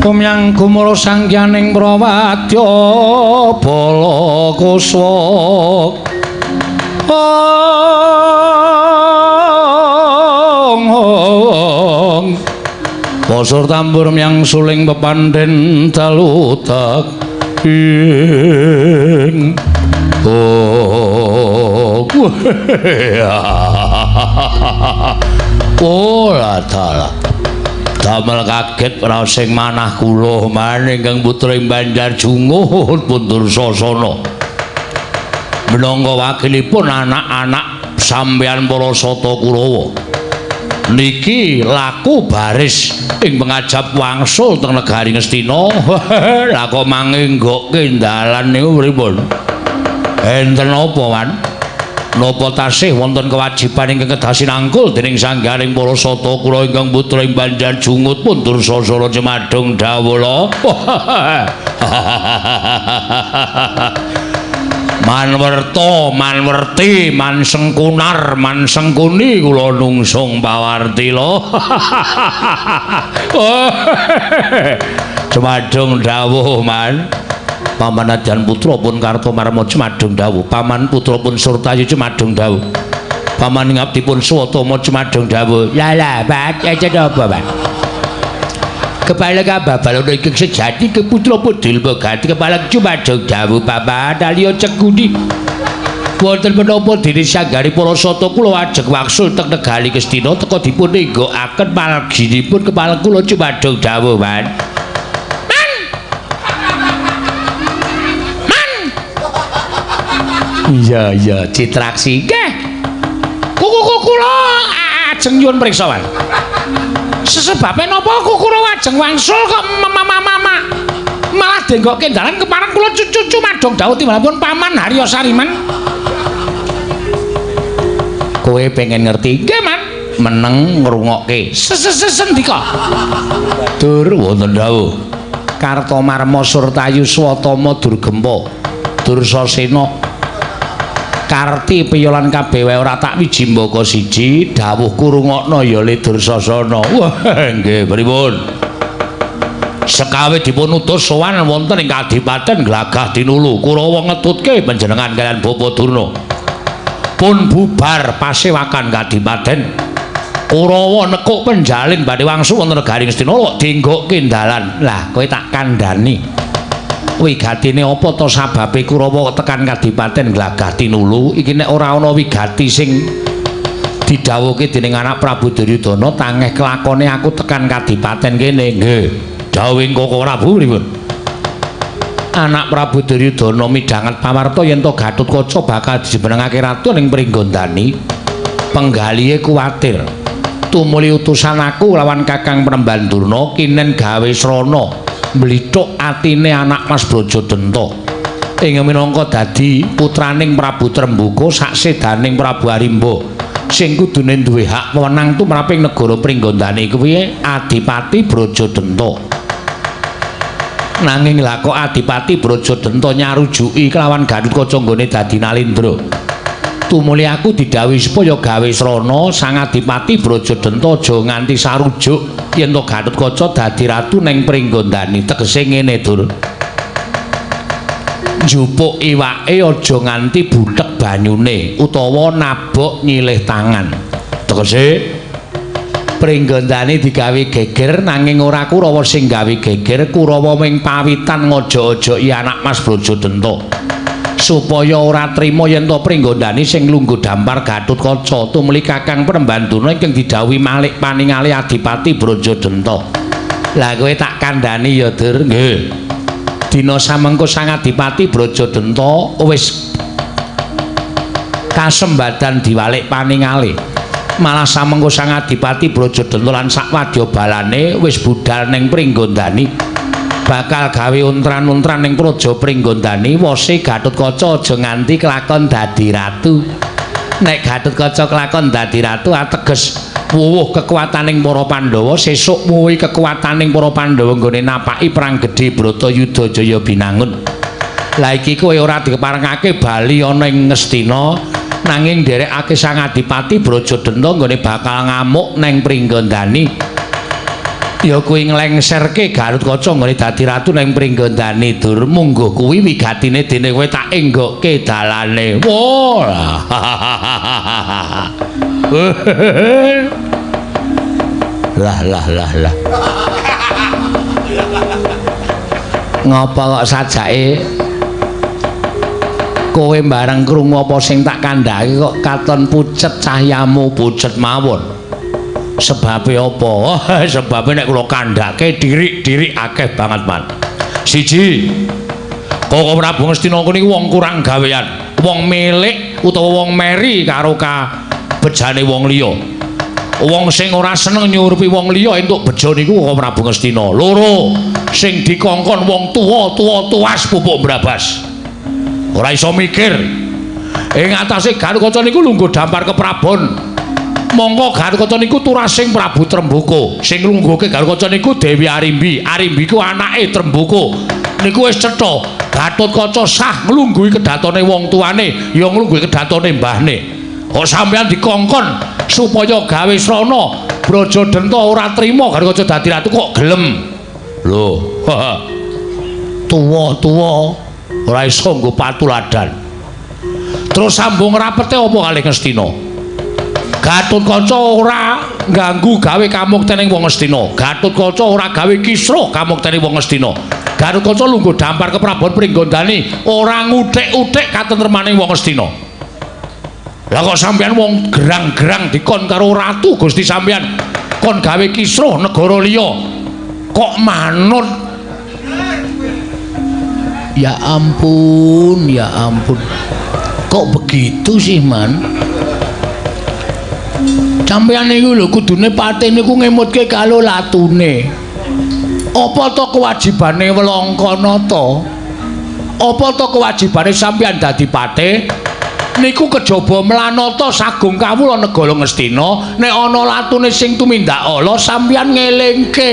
Kumyang gumara sangyaning prawadya bala kuswa ong bosor tambur myang suling pepandhen dalu tek ing oh ora dalah damel kaget raos sing manah kula maning ingkang putra ing Banjar Jungut pun Dursasana minangka wakilipun anak-anak sampeyan para Sata Kurawa niki laku baris ing pengajap wangsul teng negari Ngastina. Lah kok mangenggokke dalan niku pripun? Enten apa, Wan? Napa tasih wonten kewajiban ingkang kedah sinangkul dening sanggaring para Sata Kurawa ingkang putra ing Banjar Jungut pun Dursasana cemadung dawala. Manwerta, manwerti, mansengkunar, mansengkuni kula nungsung pawartila. Cemadung dawuh, Man. Paman Adyan putra pun Kartomarma cemadung dawuh. Paman putra pun Surtayu cemadung dawuh. Paman ngabdipun Swatama cemadung dawuh. Lah lah, Pak, enten apa, Pak? Kepala kababalono ingkang sejati keputra pun Dilmogati kepala cemadung dawuh paman aliya cekuni. Wonten menapa dene sanggari para sata kula ajeng wangsul teng negari Ngastina teka dipun enggokaken malginipun kepala kula cemadung dawuh, Man. Iya iya Citraksi nggih. Kuku kula ajeng nyuwun priksa, Wan. Sesebabe napa kula ajeng wangsul kok mama malah denggokke dalan kepareng kula cucu madhong dawuh timbalanipun Paman Harya Sariman. Kowe pengen ngerti? Nggih, Man. Meneng ngrungokke. Sesendika. Dur wonten dawuh. Kartomarma Surtayu Swatama Durgempa Dursasena Karti piyolan kabeh wae ora tak wijimbaka siji dawuhku rungokno ya Le Dursasana. Wah nggih pripun? Sekawe dipun utus sowan wonten ing kadipaten Glagah Dinulu Kurawa ngetutke panjenengan kaliyan Bapa Durna. Pun bubar pasewakan kadipaten Kurawa nekuk penjalin badhe wangsul wonten negari Ngastina kok dinggokke dalan. Lah kowe tak kandhani. Wigatine apa to sababe Kurawa tekan Kadipaten Glagah Tinulu? Iki nek ora ana wigati sing didhawuhke dening anak Prabu Duryudana, tangeh kelakone aku tekan kadipaten kene. Nggih. Dawuhing Koko Prabu pripun? Anak Prabu Duryudana midhanget pawarta yen to Gatotkaca bakal dijenengake ratu ning Pringgondani. Penggalihe kuwatir. Tumuli utusan aku lawan Kakang Premban Durna kinen gawe srana mblithuk atine anak Mas Brajadenta. Ing minangka dadi putraning Prabu Trembuka saksedaning Prabu Arimba sing kudune duwe hak wewenang tumraping negara Pringgondani kuwi Adipati Brajadenta. Nanging lha kok Adipati Brajadenta nyarujuki kelawan Gatotkaca nggone dadi Nalindra. Tumuli aku didhawuhi supaya gawe srana Sang Adipati Brajadenta aja nganti sarujuk yen to Gatotkaca dadi ratu ning Pringgondani. Tegese ngene, Dur. Njupuk iwake aja nganti buthek banyune utawa nabok nyilih tangan. Tegese Pringgondani digawe geger nanging ora Kurawa sing gawe geger, Kurawa ming pawitan ngojo-ojoki anak Mas Brajadenta supaya ora trima yen to Pringgondani sing lungguh dampar Gatotkaca. Tumuli Kakang Premban Durna ingkang didhawuhi malik paningali Adipati Brajadenta. Lah kowe tak kandhani ya, Dur. Nggih. Dina samengko Sang Adipati Brajadenta wis kasembadan diwalik paningale. Malah samengko Sang Adipati Brajadenta lan sakwadya balane wis budal ning Pringgondani, bakal gawe untran-untran ning Praja Pringgondani. Wose Gatotkaca aja nganti kelakon dadi ratu. Nek Gatotkaca kelakon dadi ratu ateges wuwuh kekuataning para Pandhawa, sesuk wuwuhi kekuataning para Pandhawa nggone napaki perang gedhe Bratayuda Jaya Binangun. Lah iki kowe ora dikeparengake bali ana ing Ngastina, nanging nderekake Sang Adipati Brajadenta nggone bakal ngamuk ning Pringgondani. Ya kuwi nglengserke Gatotkaca nggone dadi ratu ning Pringgondani. Dur, mungguh kuwi wigatine dene kowe tak enggokke dalane. Wah. Lah lah lah lah. Ngapa kok sajake kowe bareng krungu apa sing tak kandhake kok katon pucet cahyamu? Pucet mawon. Sebabe apa? Sebabe nek kula kandhake dirik-dirik akeh banget, Man. Siji, Koko Prabu Ngastina niku wong kurang gawean, wong milik utawa wong meri karo kabejane wong liya. Wong sing ora seneng nyurupi wong liya entuk bejo niku Koko Prabu Ngastina. Loro, sing dikongkon wong tuwa-tuwa tuas pupuk brabas. Ora iso mikir. Ing atase Gatotkaca niku lungguh dampar keprabon. Mongko Gatotkaca niku turasing Prabu Trembuka. Sing nglungguhke Gatotkaca niku Dewi Arimbi. Arimbi ku anake Trembuka. Niku wis cetha, Gatotkaca sah nglungguhi kedatone wong tuane, ya nglungguhi kedatone mbahne. Kok sampeyan dikongkon supaya gawe srana Brajadenta ora trima Gatotkaca dadi ratu kok gelem? Lho, tuwa-tuwa ora iso nggo patuladan. Terus sambung rapete apa kalih Ngastina? Gatotkaca ora ngganggu gawe kamuktening wong Ngastina. Gatotkaca ora gawe kisruh kamuktening wong Ngastina. Gatotkaca lungguh dampar keprabon Pringgondani ora nguthik-uthik katentremaning wong Ngastina. Lah kok sampeyan wong gerang-gerang dikon karo ratu Gusti sampeyan kon gawe kisruh negara liya kok manut? Ya ampun, ya ampun. Kok begitu sih, Man? Sampeyan niku lho kudune patih niku ngemutke karo latune. Apa to kewajibane Welangkanata? Apa to kewajibane sampeyan dadi patih? Niku kejaba mlanata sagung kawula negara Ngastina, nek ana latune sing tumindak ala sampeyan ngelingke.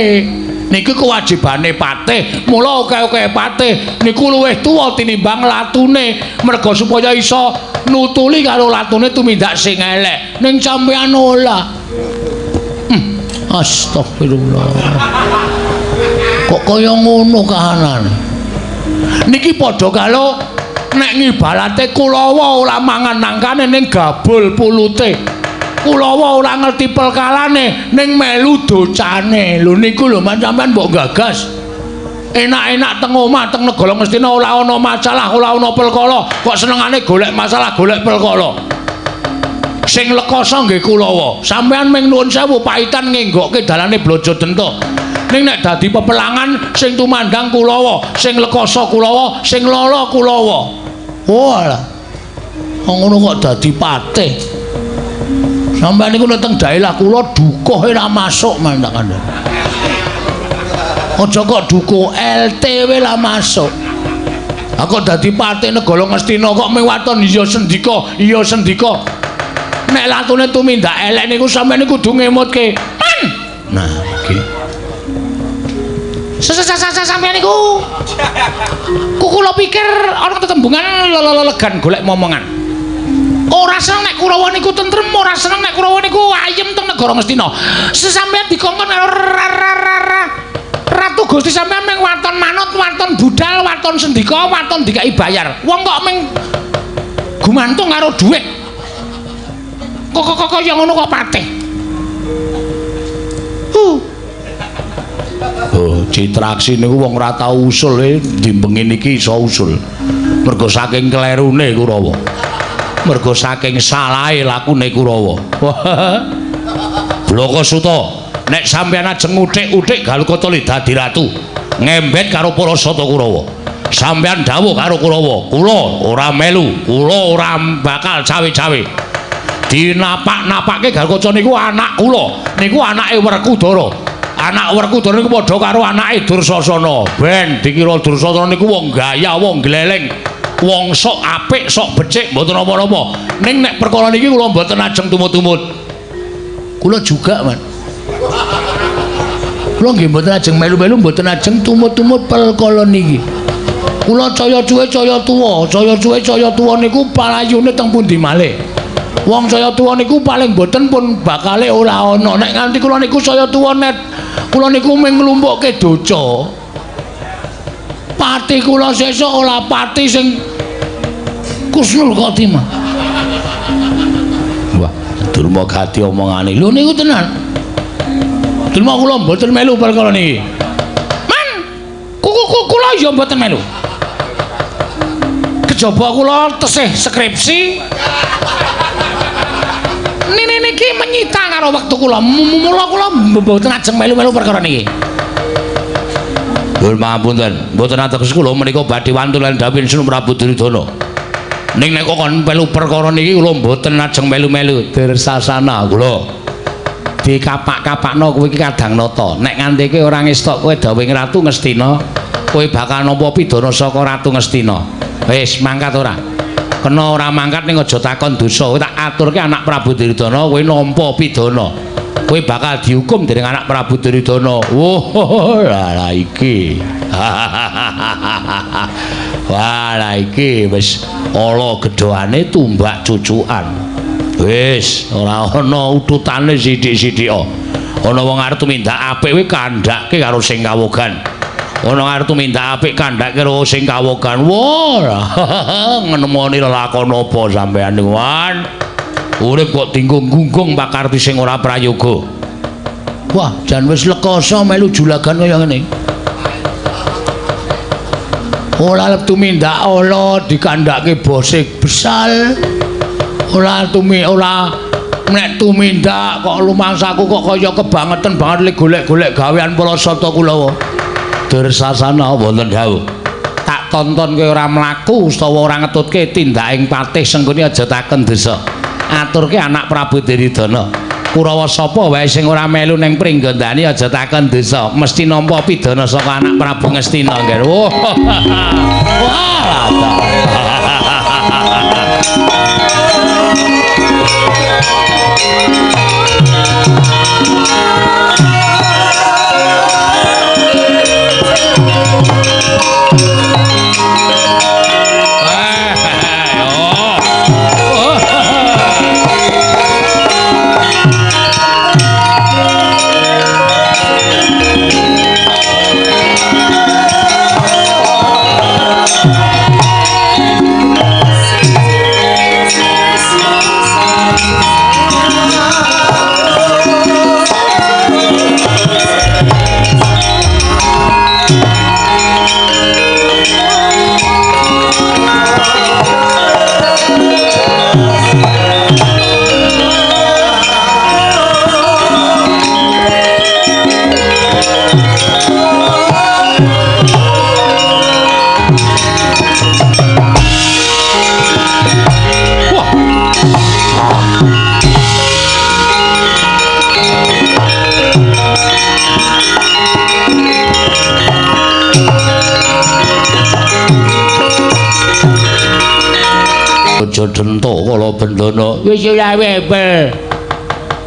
Niki kewajibane patih. Mula akeh-akeh patih niku luwih tuwa tinimbang latune, merga supaya iso nutuli karo latune tumindak sing elek. Ning sampeyan ora. Astagfirullah. Kok kaya ngono kahanane? Niki padha karo nek ngibarate Kulawa ora mangan nangkane ning gabul pulute. Kulawa ora ngerti perkarane ning melu docane. Lho niku lho Man, sampean mbok gagas. Enak-enak teng omah teng negara Ngastina ora ana masalah, ora ana perkara. Kok senengane golek masalah, golek perkara. Sing lekoso nggih Kurawa. Sampeyan ming nuwun sewu paitan ngenggokke dalane Blajadenta. Ning nek dadi pepelangan sing tumandang Kurawa, sing lekoso Kurawa, sing lala Kurawa. Walah. Ngono kok dadi patih. Sampeyan niku nek teng daerah kula dukuhe ora masuk man tak kandhani. Aja kok dukuh LT wae lah masuk. Aku dadi patih negara Ngastina kok ming waton iya sendika, iya sendika. Nek latune tumindak elek niku sampeyan niku kudu ngemutke. Man. Nah, iki. Sampeyan niku kula pikir ana tetembungan lelegan golek momongan. Ora seneng nek Kurawa niku tentrem, ora seneng nek Kurawa niku ayem teng negara Ngastina. Sesampeyan dikongkon karo Ratu Gusti sampeyan ming waton manut, waton budal, waton sendika, waton dikai bayar. Wong kok ming gumantung karo dhuwit. Kok kaya ngono kok patih. Oh, Citraksi niku wong ora tau usul e dimbengi niki iso usul. Mergo saking klerune Kurawa. Mergo saking salahe lakune Kurawa. Blaka Suta, nek sampeyan ajeng nguthik-uthik Galukaca dadi ratu, ngembet karo para sata Kurawa. Sampeyan dawuh karo Kurawa, kula ora melu, kula ora bakal cawe-cawe. Dinapak-napake Galukaca niku anak kula, niku anake Werkudara. Anak Werkudara niku padha karo anake Dursasana. Ben dikira Dursasana niku wong gaya, wong gleleng, wong sok apik, sok becik, mboten napa-napa. Ning nek perkara niki kula mboten ajeng tumut-tumut. Kula juga, Man. Kula nggih mboten ajeng melu-melu, mboten ajeng tumut-tumut perkara niki. Kula caya cuwe caya tuwa, caya cuwe caya tuwa niku palayune teng pundi malih. Wong saya tuwa niku paling mboten pun bakale ora ana. Nek nganti kula niku saya tuwa net, kula niku mung nglumpukke doca. Pati kula sesuk ora pati sing Kusnul Khotimah. Wah, Durma gati omongane. Lho niku tenan. Durma kula mboten melu perkara niki. Man, kula ya mboten melu. Kejaba kula tesih skripsi. Nini niki menyita karo wektu kula. Mula kula mboten ajeng melu-melu perkara niki. Lho mapunten, mboten ateges kula menika badhe wantun lan dawuh Sunu Prabu Duryudana. Ning nek kon melu perkara niki kula mboten ajeng melu-melu. Dursasana kula dikapak-kapakno kowe iki kadang nata. Nek nganti kowe ora ngestok kowe dawuhing Ratu Ngastina, kowe bakal nampa pidana saka Ratu Ngastina. Wis mangkat ora? Kena ora mangkat ning aja takon dosa. Kowe tak aturke anak Prabu Duryudana kowe nampa pidana. Kowe bakal dihukum dening anak Prabu Duryudana. Wah, lah iki. Wah, lah iki wis ala gedhoane tumbak cucukan. Wis ora ana ututane sithik-sithik. Ana wong arep tumindak apik kowe kandhake karo sing kawogan. Ana arep tumindak apik kandhake karo sing kawogan. Wah, ngenemoni lelakon apa sampean niku, Wan? Urip kok dinggung-gunggung pakarti sing ora prayoga. Wah, jan wis lekoso melu julagan kaya ngene. Ora arep tumindak ala dikandhake bose besal. Ora tumi ora nek tumindak kok lumangsaku kok kaya kebangetan banget le golek-golek gawean para sata kulawa. Dursasana wonten dawuh. Tak tonton kowe ora mlaku utawa ora ngetutke tindaking patih Sengkuni aja taken desa. Aturke anak Prabu Duryudana. Kurawa sapa wae sing ora melu ning pringgondani aja takon desa, mesti nampa pidana saka anak Prabu Ngastina nggih. Wah. Wah. Aja dento kala bendana. Wis ora webel.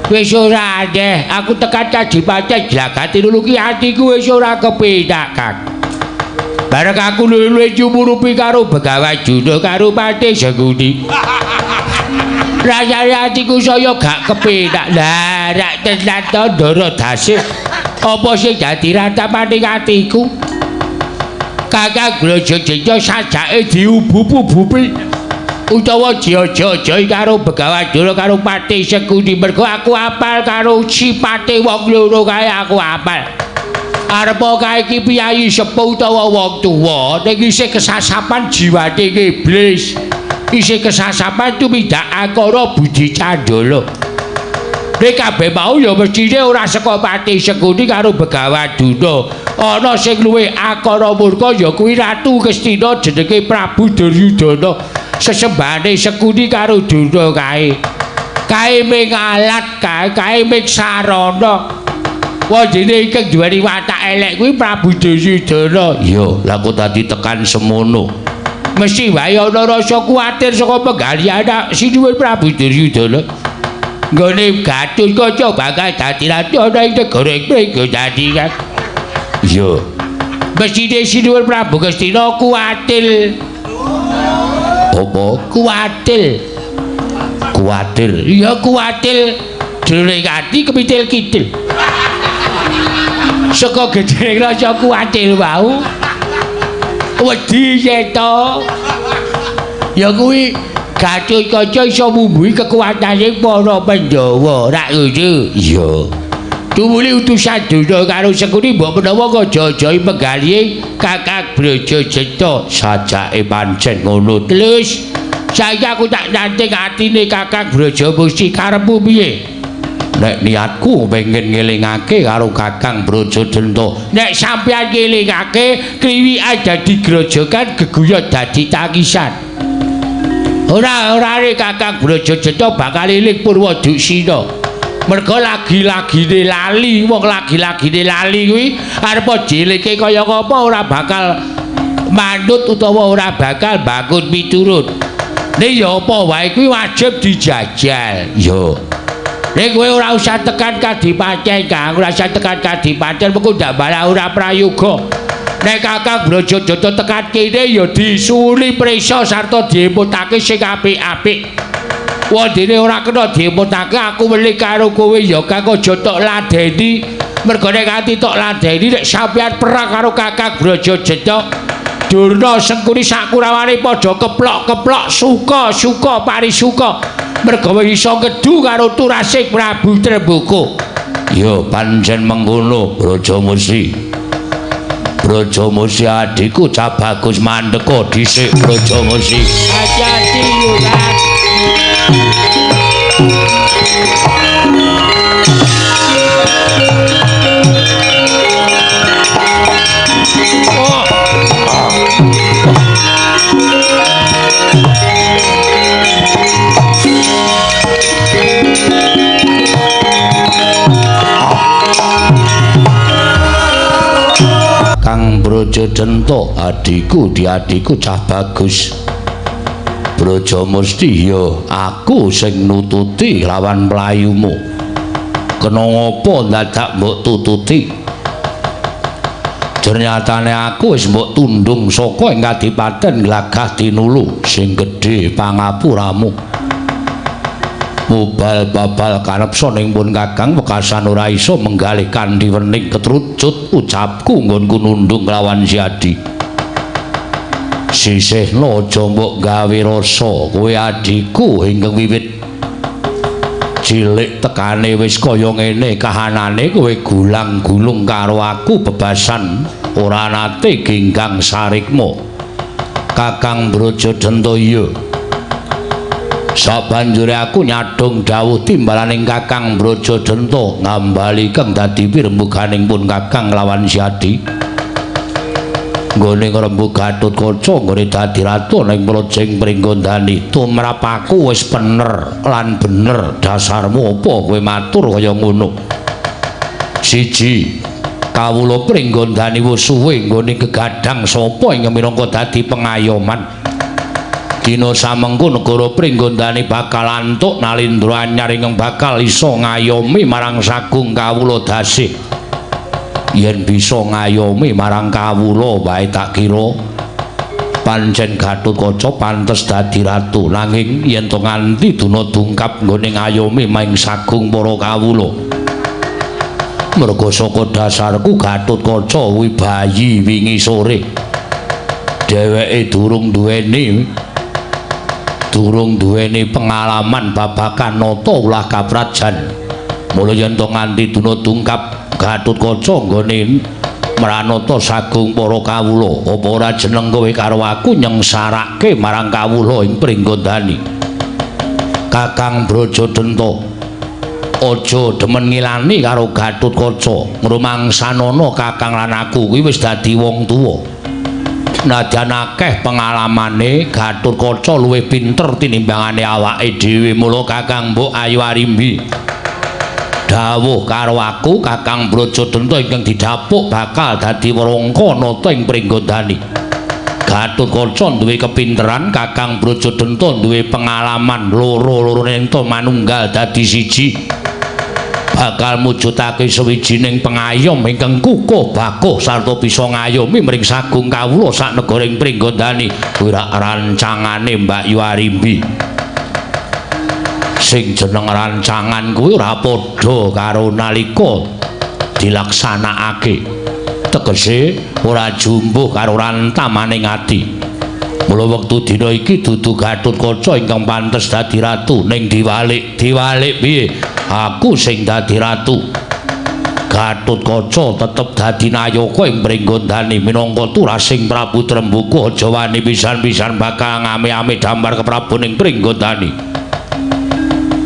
Wis ora aneh, aku tekan kadipaten Jlagati nuluki atiku wis ora kepenak, Kang. Bareng aku luwe-luwe nyumurupi karo Begawan Juna karo Patih Sengkuni. Rasane atiku saya gak kepenak. Lah, rak tenan to Ndara Dasih. Apa sing dadi ratapaning atiku? Kakang Brajajenja sajake diubup-ubupi utawa diaja-ajai karo Begawan Juna karo Patih Sengkuni mergo aku apal karo sipate wong loro kae aku apal. Arepa kae iki piyayi sepuh utawa wong tuwa ning isih kesasapan jiwane iblis. Isih kesasapan tumindak angkara budi candala. Nek kabeh mau ya mestine ora saka Patih Sengkuni karo Begawan Juna. Ana sing luwih angkara murka ya kuwi Ratu Ngastina jenenge Prabu Duryudana. Sesembahane Sengkuni karo Durna kae. Kae ming alat, kae ming sarana. Wondene ingkang duweni watak elek kuwi Prabu Duryudana. Iya, lha kok dadi tekan semono. Mesti wae ana rasa kuwatir saka penggalih anak sinuwun Prabu Duryudana. Nggone Gatotkaca bakal dadi ratu ana ing negara Pringgondani kan. Iya. Mestine sinuwun Prabu Ngastina kuwatir. Apa? Kuwatil. Kuwatil. Iya kuwatil. Jroning ati kemitil kitil. Saka gedhe rasa kuwatil wau. Wedi cetha. Ya kuwi Gatotkaca iso mumbuhi kekuatane para Pandhawa, rak ngono. Iya. Tumuli utusan Durna karo Sengkuni mbok menawa ngaja-ajahi penggalihe Kakang Brajajenja. Sajake pancen ngono. Terus saiki aku tak nanting atine Kakang Brajamusti, karepmu piye? Nek niatku pengen ngelingake karo Kakang Brajadenta. Nek sampeyan ngelingake, kliwikan dadi grojogan, geguyon dadi tangisan. Ora-orane Kakang Brajadenta bakal eling Purwaduksina. Merga lagi-lagine lali, wong lagi-lagine lali kuwi arep dielingke kaya ngapa ora bakal manut utawa ora bakal bangun miturut. Nek ya apa wae kuwi wajib dijajal. Iya. Nek kowe ora usah tekan kadipaten, Kang, ora usah tekan kadipaten mengko ndak malah ora prayoga. Nek Kakang Brajadenta tekan kene ya disuwuni prisa sarta diemutake sing apik-apik. Wondene ora kena diemutake aku weling karo kowe ya Kang, aja tok ladeni. Merga nek ati tok ladeni nek sampeyan perang karo Kakang Brajadenta, Durna Sengkuni sakurawane padha keplok-keplok suka-suka parisuka. Merga wis iso ngedu karo turasing Prabu Tremboko. Ya pancen mengkono Brajamusti. Brajamusti adhiku cah bagus mandeka dhisik Brajamusti. Hati-hati yo Kang. Oh. Kang Brajadenta adhiku diadhiku cah bagus. Brajamusti ya aku sing nututi lawan mlayumu. Kena ngapa dadak mbok tututi? Ternyatane aku wis mbok tundung saka ing kadipaten Glagah Tinulu sing gedhe pangapuramu. Mubal babal kanepsa ning pun Kakang wekasan ora iso menggalih kanthi wening ketrucut ucapku nggonku nundung lawan si Adi. Sisihna aja mbok gawe rasa kowe adhiku ingkang wiwit cilik tekane wis kaya ngene kahanane kowe gulang-gulung karo aku bebasan ora nate ginggang sarikma. Kakang Brajadenta iya. Sabanjure aku nyadong dawuh timbalaning Kakang Brajadenta ngambali kang dadi pirembuganing pun Kakang lawan si Adi. Nggone ngrembug Gatotkaca nggone dadi ratu ning Mlejeng Pringgondani. Tumrap aku wis bener lan bener dasarmu apa kowe matur kaya ngono. Siji, kawula Pringgondani wis suwe nggone gegadang sapa ing minangka dadi pengayoman. Dina samengko negara Pringgondani bakal antuk nalindra anyar ingkang bakal iso ngayomi marang sagung kawula dasih. Yen bisa ngayomi marang kawula wae tak kira pancen Gatotkaca pantes dadi ratu. Nanging yen to nganti duna dungkap nggone ngayomi maing sagung para kawula, merga saka dasarku Gatotkaca kuwi bayi wingi sore. Dheweke durung duweni pengalaman babagan nata ulah kaprajan. Mula yen to nganti duna dungkap Gatotkaca nggone mranata sagung para kawula, apa ora jeneng kowe karo aku nyengsarake marang kawula ing Pringgondani. Kakang Brajadenta, aja demen ngilani karo Gatotkaca. Ngrumangsanana kakang lan aku kuwi wis dadi wong tuwa. Nadyan akeh pengalamane, Gatotkaca luwih pinter tinimbangane awake dhewe. Mula Kakang Mbok Ayu Arimbi dawuh karo aku, Kakang Brajadenta ingkang didhapuk bakal dadi warangka nata ing Pringgondani. Gatotkaca duwe kepinteran, Kakang Brajadenta duwe pengalaman, loro-lorone ento manunggal dadi siji, bakal mujudake sawijining pengayom ingkang kukuh bakuh sarta bisa ngayomi mring sagung kawula sak negara ing Pringgondani. Kuwi rancangane Mbak Yu Arimbi. Sing jeneng rancangan kuwi ora padha karo nalika dilaksanakake, tegese ora jumbuh karo rantamaning ati. Mula wektu dina iki dudu Gatotkaca ingkang pantes dadi ratu, ning diwalik diwalik piye aku sing dadi ratu. Gatotkaca tetep dadi nayaka ing Pringgondani minangka turasing Prabu Trembuku. Aja wani pisan-pisan bakal ngame-ame damar keprabon ing Pringgondani.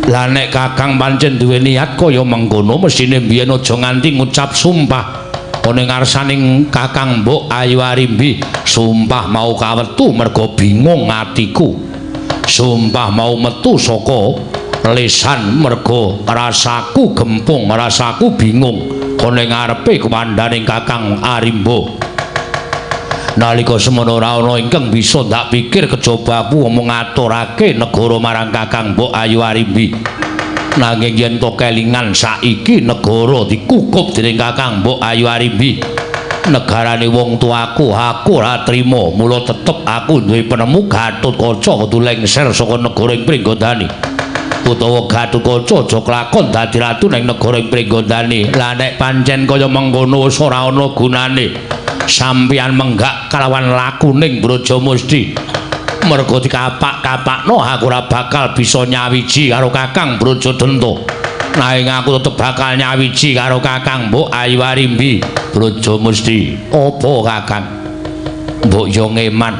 Lah nek kakang pancen duwe niat kaya mengkono, mesthine mbiyen aja nganti ngucap sumpah ana ngarsaning Kakang Mbok Ayu Arimbi. Sumpah mau kawetu merga bingung atiku, sumpah mau metu saka lesan merga rasaku gempung, rasaku bingung ana ngarepe kumandaning Kakang Arimba. Nalika semono ora ana ingkang bisa ndak pikir kejaba aku omong ngaturake negara marang Kakang Mbok Ayu Arimbi. Nanging yen to kelingan saiki negara dikukup dening Kakang Mbok Ayu Arimbi, negarane wong tuaku aku ora trima. Mula tetep aku duwe penemu Gatotkaca kudu lengser saka negara ing Pringgondani, utawa Gatotkaca aja kelakon dadi ratu ning negara ing Pringgondani. Lah nek pancen kaya mengkono wis ora ana gunane sampeyan menggak kalawan lakuning Brajamusti. Merga dikapak-kapakno aku ora bakal bisa nyawiji karo Kakang Brajadenta. Nanging aku tetep bakal nyawiji karo Kakang Mbok Ayu Arimbi. Brajamusti, apa Kakang? Mbok yo ngeman.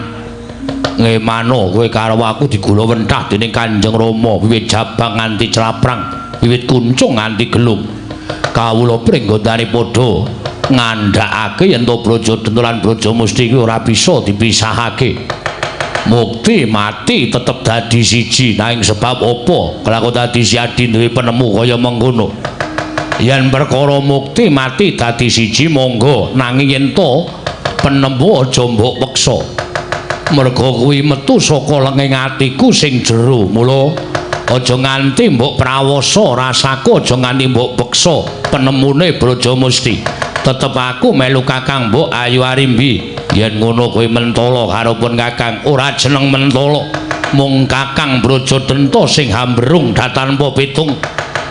Ngemano kowe karo aku digula wentah dening Kanjeng Rama wiwit jabang nganti claprang, wiwit kuncung nganti gelung. Kawula Pringgondani padha ngandhakake yen to Brajadenta lan Brajamusti kuwi ora bisa dipisahake. Mukti mati tetep dadi siji. Nanging sebab apa kelakon dadi si adi duwe penemu kaya mengkono? Yen perkara mukti mati dadi siji monggo, nanging yen to penemu aja mbok peksa. Merga kuwi metu saka lenging atiku sing jero. Mula aja nganti mbok prawasa rasaku, aja nganti mbok peksa penemune Brajamusti. Tetep aku melu Kakang Mbok Ayu Arimbi. Yen ngono kowe mentala karo pun Kakang, ora jeneng mentala. Mung Kakang Brajadenta sing hambrung datanpa pitung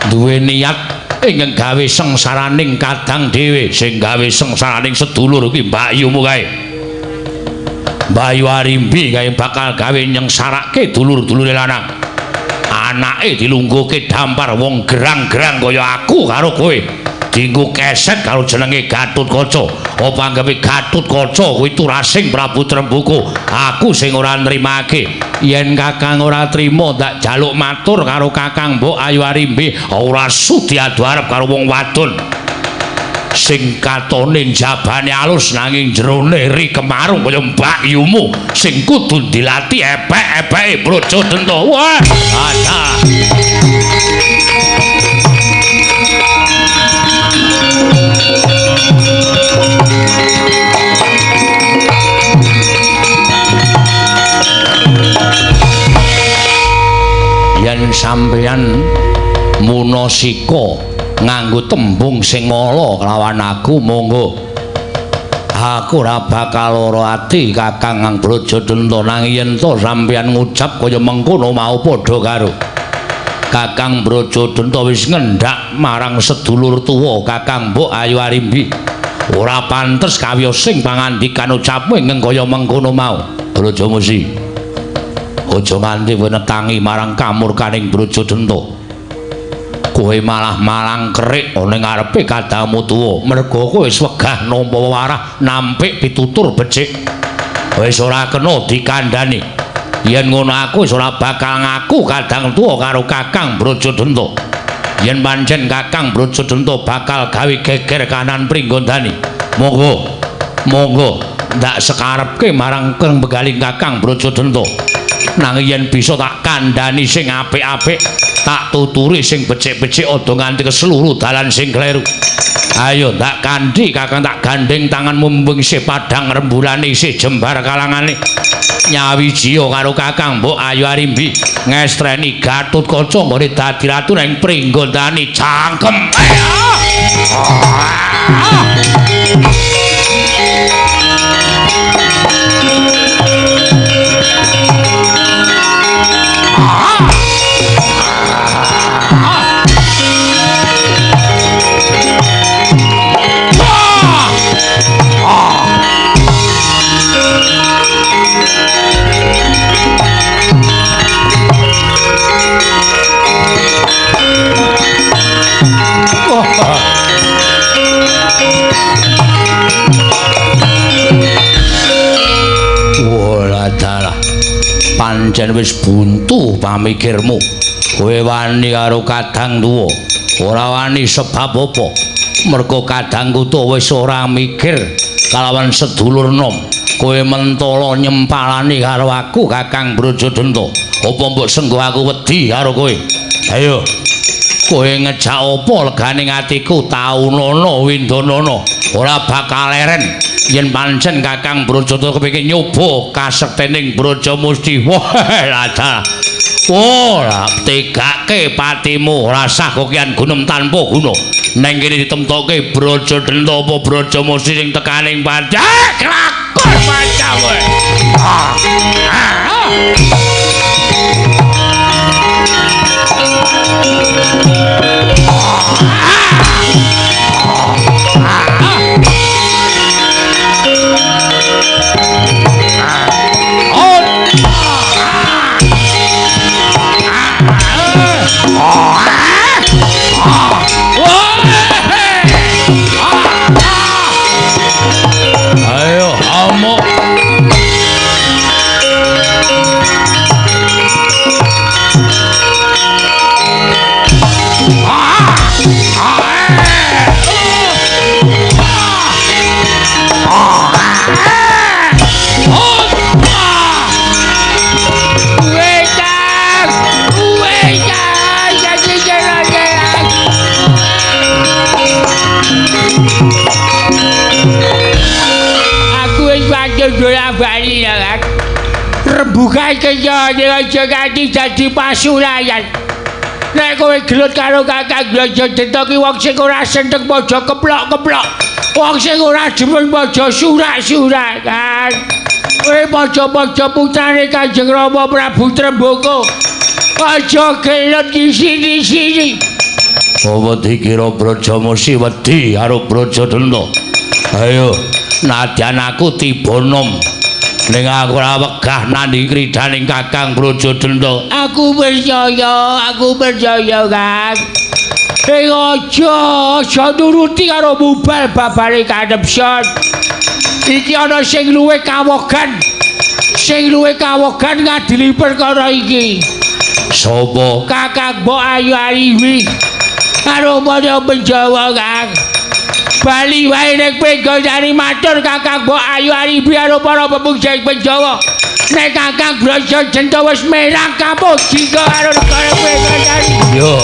duwe niat ingkang gawe sengsaraning kadang dhewe, sing gawe sengsaraning sedulur kuwi mbakyumu kae. Mbayu Arimbi kae bakal gawe nyengsarake dulur-dulure lanang. Anake dilungguhke dampar wong gerang-gerang kaya aku karo kowe. Dinggo keset karo jenenge Gatotkaca. Apa anggepe Gatotkaca kuwi turasing Prabu Trembuku? Aku sing ora nrimake. Yen Kakang ora trima ndak jaluk matur karo Kakang Mbok Ayu Arimbi, ora sudi adu arep karo wong wadon sing katone njabane alus nanging jerone ri kemarung kaya mbakyumu sing kudu dilati epek-epeke Brajadenta. Wah, ada. Yen sampeyan munasika nganggo tembung sing ala kelawan aku, monggo. Aku ora bakal lara ati Kakang Brajadenta, nanging yen to sampeyan ngucap kaya mengkono mau padha karo Kakang Brajadenta wis ngendhak marang sedulur tuwa Kakang Mbok Ayu Arimbi. Ora pantes kawya sing pangandikan ucapmu ingkang kaya mengkono mau. Brajamusti, aja nganti kowe netangi marang kamurkaning Brajadenta. Kowe malah malang kerik ana ngarepe kadangmu tuwa, merga kowe wis wegah nampa wewarah nampik pitutur becik. Wis ora kena dikandhani. Yen ngono aku wis ora bakal ngaku kadang tuwa karo Kakang Brajadenta. Yen pancen Kakang Brajadenta bakal gawe geger kanan Pringgondani, monggo, monggo ndak sekarepke marang kang begaling Kakang Brajadenta. Nanging yen bisa tak kandhani sing apik-apik, tak tuturi sing becik-becik, aja nganti keseluruh dalan sing kleru. Ayo tak kandhi Kakang, tak gandeng tanganmu mumpung isih padhang rembulane isih jembar kalangane. Nyawijiya karo Kakang Mbok Ayu Arimbi ngestreni Gatotkaca nggone dadi ratu ning Pringgondani. Cangkem. Pancen wis buntu pamikirmu. Kowe wani karo kadang tuwa, ora wani sebab apa? Merga kadangku tuwa wis ora mikir kalawan sedulur nom. Kowe mentala nyempalani karo aku Kakang Brajadenta. Apa mbok senggo aku wedi karo kowe? Ayo. Kowe ngejak apa legane atiku? Taunana windanana, ora bakal leren. Yen pancen Kakang Brajadenta kepengin nyoba kasektening Brajamusti. Wah, lah. Wah, tegake patimu, rasah kokian gunung tanpa guna. Neng kene ditemtoke Brajadenta apa Brajamusti sing tekaning pati. Kelakon maca kowe. Ayo, amuk. Bali ya kan. Rembukan kenyane aja ganti dadi pasulayan. Nek kowe gelut karo Kakang Brajadenta ki wong sing ora seneng padha keplok-keplok. Wong sing ora demen padha surak-surak kan. Kowe padha-padha putrane Kanjeng Rama Prabu Tremboko. Aja gelut di sini-sini. Apa dikira Brajamusti wedi karo Brajadenta? Ayo, nadyan aku tiba nom. Ning aku ora wegah nandhingi kridhaning Kakang Brajadenta. Aku percaya, Kang. Ning aja nuruti karo mubal babare kanepson. Iki ana sing luwih kawogan. Sing luwih kawogan ngadili perkara iki. Sapa? Kakang Mbok Ayu Arimbi. Karo padha Penjawa, Kang. Bali wae nek Pringgondani matur Kakang Mbok Ayu Arimbi karo para pemuja Penjawa. Nek Kakang Brajadenta wis merang kapuh jingga karo negara Pringgondani. Yo.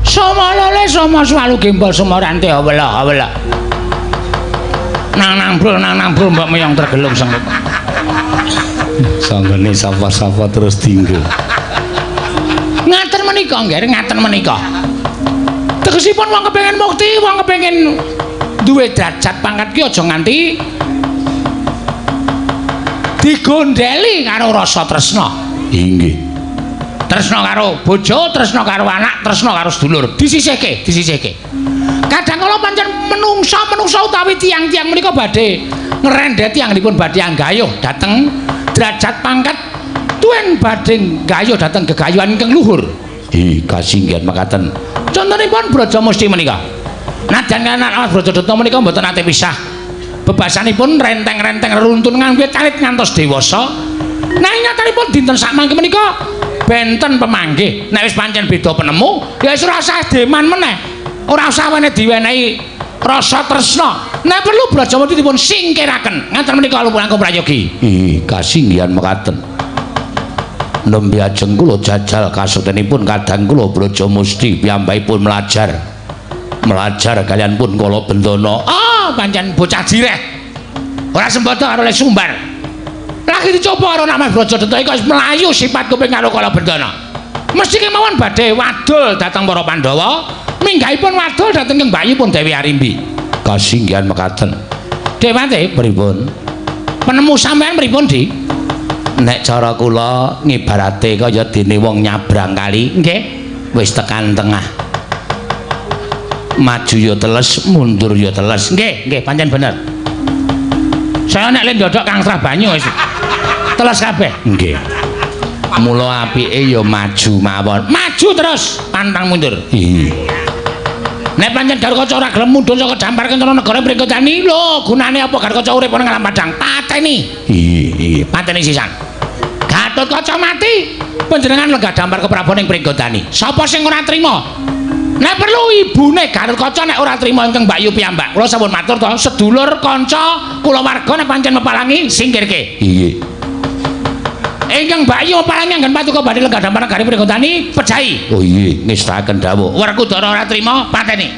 Soma lole soma swalu gembol soma rante awela awela. Nang brul nang brul mbok meyong tergelung sengkut. Sanggene sapa-sapa terus dinggo. Ngaten menika nggih, ngaten menika. Tegesipun wong kepengin mukti, wong kepengin duwe derajat pangkat ki aja nganti digondeli karo rasa tresna. Inggih. Tresna karo bojo, tresna karo anak, tresna karo sedulur. Disisihke, disisihke. Kadang kala pancen menungsa-menungsa utawi tiyang-tiyang menika badhe ngrendheti anggenipun badhe anggayuh dhateng derajat pangkat tuen badhe nggayuh dhateng gegayuhan ingkang luhur. Ih, kasinggihan mekaten. Contonipun Brajamusti menika. Nadyan kaliyan Mas Brajadatta menika mboten nate pisah. Bebasanipun renteng-renteng runtun ngangge talit ngantos dewasa. Nanging nyatanipun dinten sakmangke menika benten pemanggih. Nek wis pancen beda penemu, ya wis ora usah deman meneh. Ora usah wene diwenehi rasa tresna. Nek perlu Brajamusti dipun singkiraken. Ngaten menika langkung prayogi. Ih, kasinggihan mekaten. Nembe ajeng kula jajal kasetenipun kadang kula Brajamusti piyambakipun melajar. Melajar kalian pun kala bendana. Ah, pancen bocah jireh. Ora sembodo karo le sumbar. Lagi dicoba karo Nak Mas Brajadatta iki wis mlayu sifat kuping karo kala bendana. Mesti kemawon badhe wadul dhateng para Pandhawa, minggahipun wadul dhateng Kang Bayipun Dewi Arimbi. Kasinggihan mekaten. Dewante pripun? Penemu sampean pripun, Di? Nek cara kula ngibarate kaya dene wong nyabrang kali, nggih, wis tekan tengah. Maju ya teles, mundur ya teles. Nggih, nggih, pancen bener. Saya nek le ndodok kang trah banyu wis teles kabeh. Nggih. Mula apike ya maju mawon. Maju terus, pantang mundur. Iya. Nek pancen Garukaca ora gelem mudhun saka Dampar Kencana negara Pringgodani, lho gunane apa Garukaca urip ana ngalam padang? Pateni. Iya, iya, pateni sisan. Gatotkaca mati, panjenengan lenggah dampar keprabon ing Pringgodani. Sapa sing ora trima? Nek perlu ibune Garukaca nek ora trima ingkang Mbak Yu piyambak. Kula sampun matur to, sedulur kanca kulawarga nek pancen mepalangi singkirke. Iya. Ingkang Mbak Yu mepalangi anggen patuko badhe lenggah dampar negari Pringgodani pejahi. Oh iya, ngestaken dawuh. Werkudara ora trima, pateni.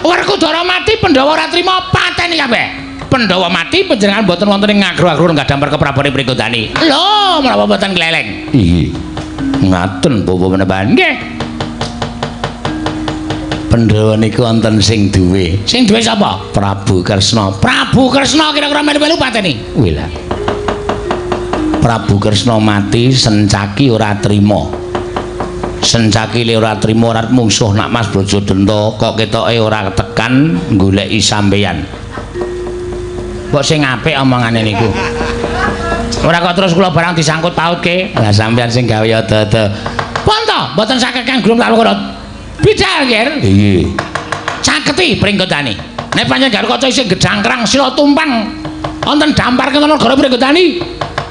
Werkudara mati, Pandhawa ora trima, pateni kabeh. Pandhawa mati panjenengan mboten wonten ing ngagro-agro lenggah dampar keprabon Pringgodani. Lho, menapa mboten gleleng? Iya. Ngaten bapak menepan. Nggih. Pandhawa niku wonten sing duwe. Sing duwe sapa? Prabu Kresna. Prabu Kresna kira-kira melu-melu pateni. Wih. Prabu Kresna mati, Sencaki ora trima. Sencaki le ora trima ora mungsuh Nak Mas Brajadenta kok ketoke ora tekan goleki sampeyan. Mbok sing apik omongane niku. Ora kok terus kula barang disangkut pautke. Lah sampeyan sing gawe ada-ada. Pun to, mboten saged kang glum tak loro. Bidal, Ger. Iya. Caketi Pringgodani. Nek pancen Garukaca isih gedhangkrang sila tumpang wonten dampar Kencana negara Pringgodani,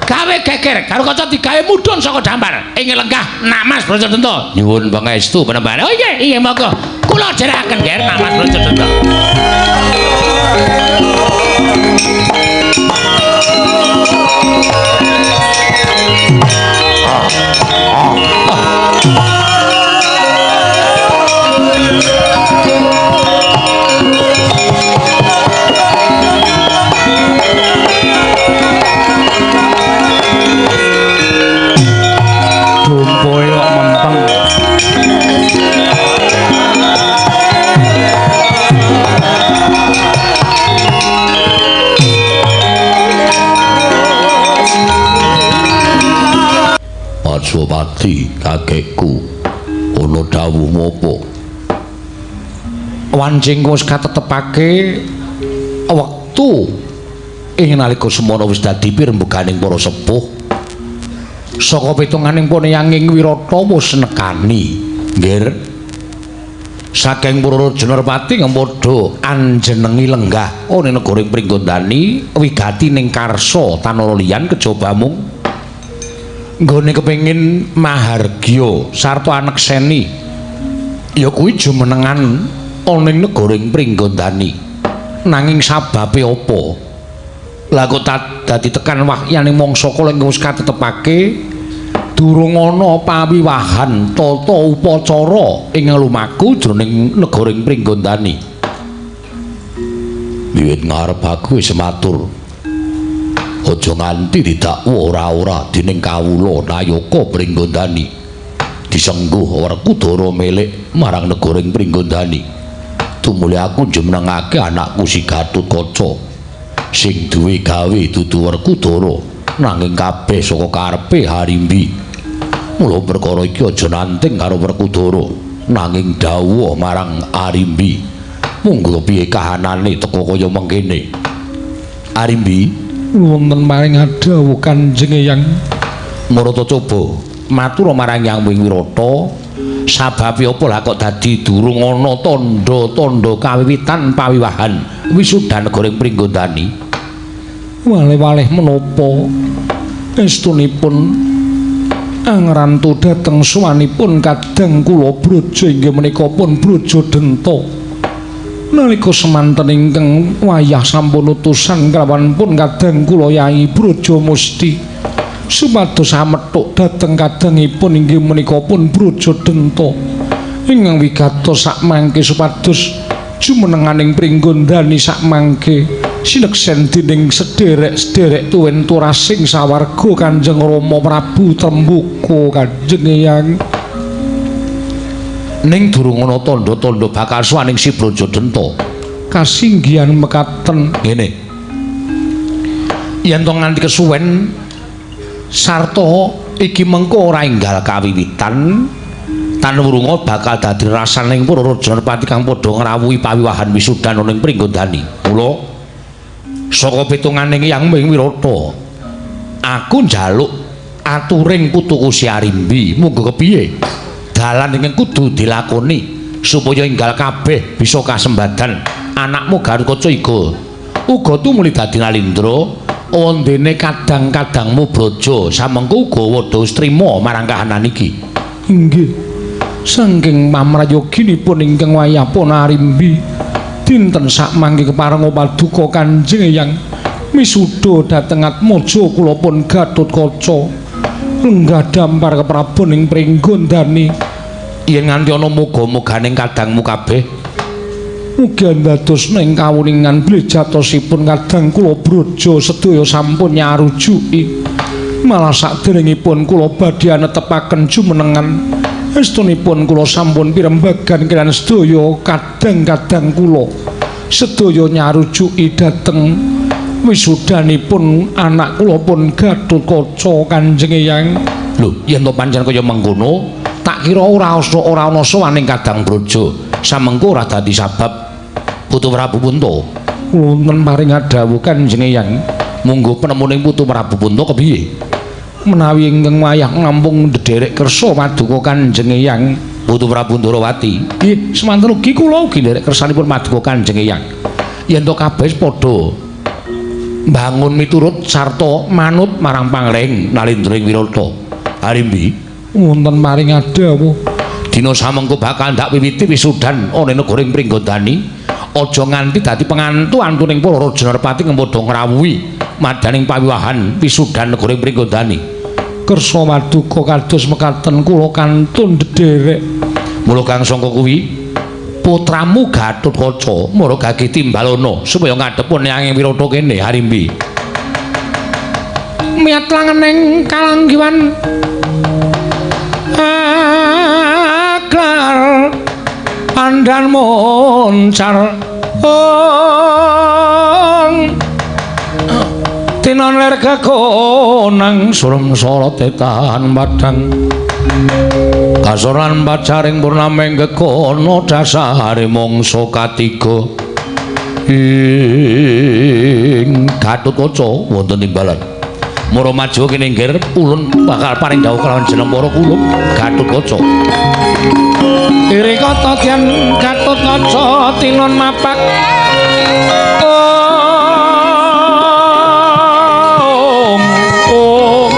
gawe geger Garukaca digawe mudhun saka dampar ing lenggah Nak Mas Brajadenta. Nyuwun pangestu panembahan. Oh iya, iya monggo. Kula jerakaken, Ger, Nak Mas Brajadenta. Dumpoe kok mempeng. Pasupati kakekku ana dawuh mopo? Wancing wis katetepake wektu ing nalika semono wis dadi pirembuganing para sepuh. Saka pitunganing poneyanging Wirata wis nekani, nggir. Saking Purworejo Nerpati padha anjenengi lenggah ana negara Pringgondani wigati ning karsa tanara liyan kejaba mung nggone kepengin mahargya sarta anekseni ya kuwi jumenengan ana ing negara Pringgondani. Nanging sababe apa? Lah kok dadi tekan wahyaning mangsa kala ing wis katetepake durung ana pawiwahan tata upacara ing lumaku jroning negara Pringgondani. Wiwit ngarep aku wis matur. Aja nganti didakwa ora-ora dening kawula Nayaka Pringgondani. Disengguh Werkudara milik marang negaring Pringgondani. Tumuli aku jumenengake anakku si Gatotkaca sing duwe gawe dudu Werkudara nanging kabeh saka karepe Harimbi. Mula perkara iki aja nanting karo Werkudara nanging dawuh marang Arimbi. Monggo piye kahanane teka kaya mengkene. Arimbi, wonten maring dawuh Kanjeng Eyang. Marata coba matur marang Yang Wirata, sababe apa lah kok dadi durung ana tandha-tandha kawiwitan pawiwahan wisuda negaring Pringgondani? Waleh-waleh menapa estunipun angrantu dhateng suwanipun kadang kula Braja inggih menika pun Braja Denta. Nalika semanten ingkang wayah sampun utusan kelawan pun kadang kula Yai Braja Musti supados amethuk dhateng kadangipun inggih menika pun Braja Denta ingkang wigatos sakmangke supados jumenenganing Pringgondani sakmangke sineksen dening sederek-sederek tuwin turasing sawarga Kanjeng Rama Prabu Trembuka Kanjeng Eyang. Ning durung ana tandha-tandha bakal suwaning si Braja Denta. Kasinggihan mekaten ngene. Yen to nganti kesuwen sarta iki mengko ora enggal kawiwitan tan wurunga bakal dadi rasaning para raja nerpati kang padha ngrawuhi pawiwahan wisudan ana ing Pringgondani. Mula saka pitunganing Yang Wirata aku njaluk aturing putuku si Arimbi, monggo kepiye dalan ingkang kudu dilakoni supaya enggal kabeh bisa kasembadan anakmu Gatotkaca iga uga tumuli dadi Nalindra wondene kadang-kadangmu Braja samengko uga padha trima marang kahanan iki. Inggih, saking pamrayoginipun ingkang wayah pun Arimbi dinten sakmangke keparenga paduka Kanjeng Eyang misuda dhateng Atmaja kula pun Gatotkaca lenggah dampar keprabon ing Pringgondani. Yen nganti ana muga-muganing kadangmu kabeh mugi dados ing kawuningan bilih jatosipun kadang kula Braja sedaya sampun nyarujuki. Malah saderengipun kula badhe anetepaken jumenengan estunipun kula sampun pirembagan kaliyan sedaya kadang-kadang kula sedaya nyarujuki dhateng wisudanipun anak kula pun Gatotkaca Kanjeng Eyang. Lho, yen to pancen kaya mengkono, tak kira ora ana sowaning kadang Braja samengko ora dadi sabab Putu Prabu Punta. Wonten paring dawuh Kanjeng Eyang. Monggo penemuning Putu Prabu Punta kepiye? Menawi ingkang wayah ngampung ndederek kersa paduka Kanjeng Eyang Putu Prabu Ndorowati. Nggih, semanten ugi kula ugi nderek kersanipun paduka Kanjeng Eyang. Yen to kabeh padha mbangun miturut sarta manut marang pangling Nalindra ing Wirata. Arimbi, wonten paring dawuh dina samengko bakal ndak wiwiti wisudan ana ing negara Pringgondani. Aja nganti dadi pengantu-antuning para raja nerpati kang padha ngrawuhi madaning pawiwahan wisudan negara Pringgondani. Kersa paduka kados mekaten kula kantun ndederek. Mula kang sangka kuwi putramu Gatotkaca mara gage timbalana supaya ngadhep Yang Wirata kene Harimbi. Miyat langening kalanggiwan aklar pandan moncar ong tinon ler kekonang surem sorote tahan padang kasoran pacaring purnameng gekono dasare mangsa katiga ing Gatotkaca wonten timbalan. Mara maju kene nggir ulun bakal paring dawuh kelawan jeneng para kula Gatotkaca. Iri kata tyan Gatotkaca tinon mapak om om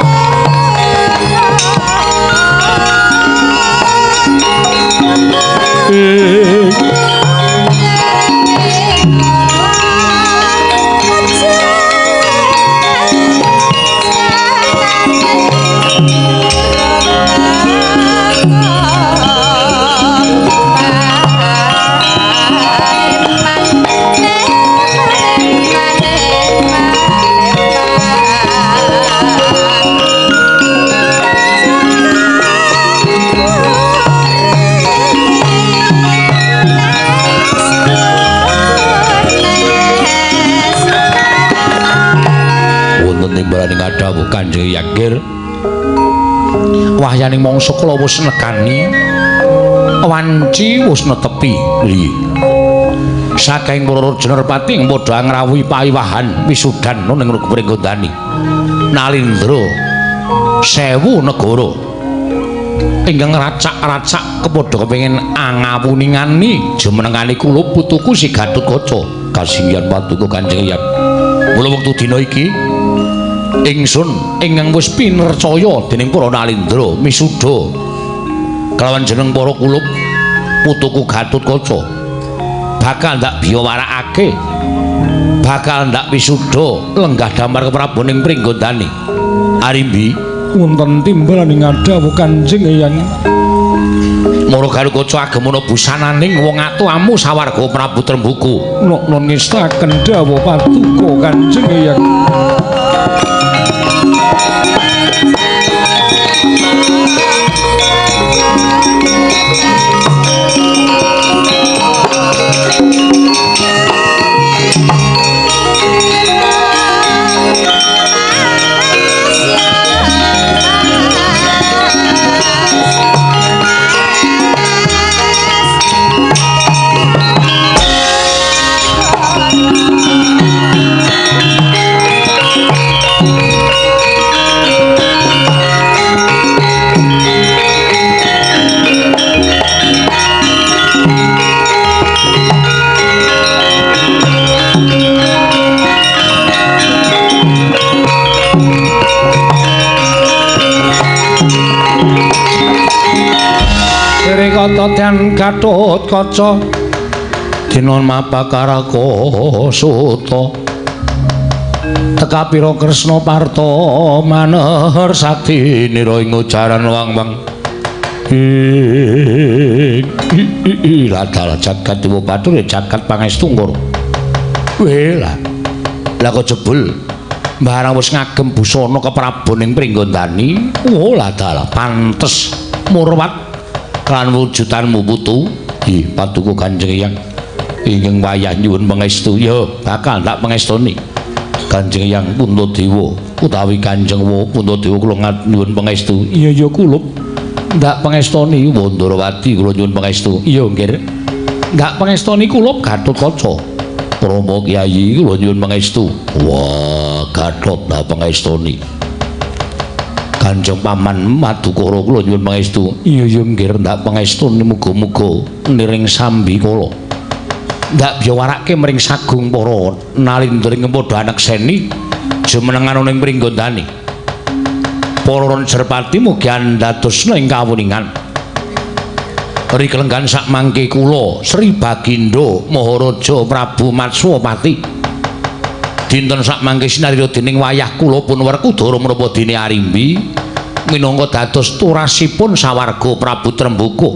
ngadhawuh Kanjeng Yagir. Wahyaning mangsa kala wis nekani, wanci wis netepi. Iya. Saking para Jenerpati ing padha ngrawuhi pawiwahan wisudan ning Pringgondani. Nalindra 1000 negara ingkang racak-racak kepadha kepengin angawuningani jumenengane kula putuku si Gatotkaca. Kasinggihan paduka Kanjeng Hyang. Mula wektu dina iki ingsun ingkang wis pinercaya dening para Nalindra misuda kelawan jeneng para kulup putuku Gatotkaca bakal ndak biyawarakake, bakal ndak wisuda lenggah damar keprabon ing Pringgondani. Arimbi wonten timbalaning ngadhawuh Kanjeng Hyang. Mara Gatotkaca agemana busananing wong atuamu sawarga Prabu Trembuku. Nok ngestaken dawuh paduka Kanjeng Hyang. Kata Gatotkaca dina mapakaraka suta tekapira Kresna Parta maner sakti nira ing ujaran wang-wang ing ladal jagat dewa batur jagat pangestu ngoro. Weh lah lah kok jebul barang wis ngagem busana keprabon ing Pringgondani. Oh ladal pantes murwat lan wujudanmu putu. Ih paduka Kanjeng Hyang ingkang wayah nyuwun pangestu. Ya bakal tak pangestoni Kanjeng Hyang Puntadewa utawi Kanjeng Wa Puntadewa kula nyuwun pangestu. Iya ya kulup ndak pangestoni. Wandrawati kula nyuwun pangestu. Iya nggih ndak pangestoni kulup Gatotkaca. Rama Kyai kula nyuwun pangestu. Wah Gatot ndak pangestoni. Kanjeng Paman Madukara kula nyuwun pangestu. Iya ya nggih ndak pangestuni muga-muga niring sambi kala. Ndak biyawarake mring sagung para nalindra ing padha anekseni jumenengan ning Pringgondani. Para Jerpati mugi andadosna ing kawuningan. Rikelenggan sakmangke kula Sri Bagindo Maharaja Prabu Matswapati. Dinten sakmangke sinarya dening wayah kula pun Werkudara menapa dene Arimbi minangka dados turasipun sawarga Prabu Trembuku.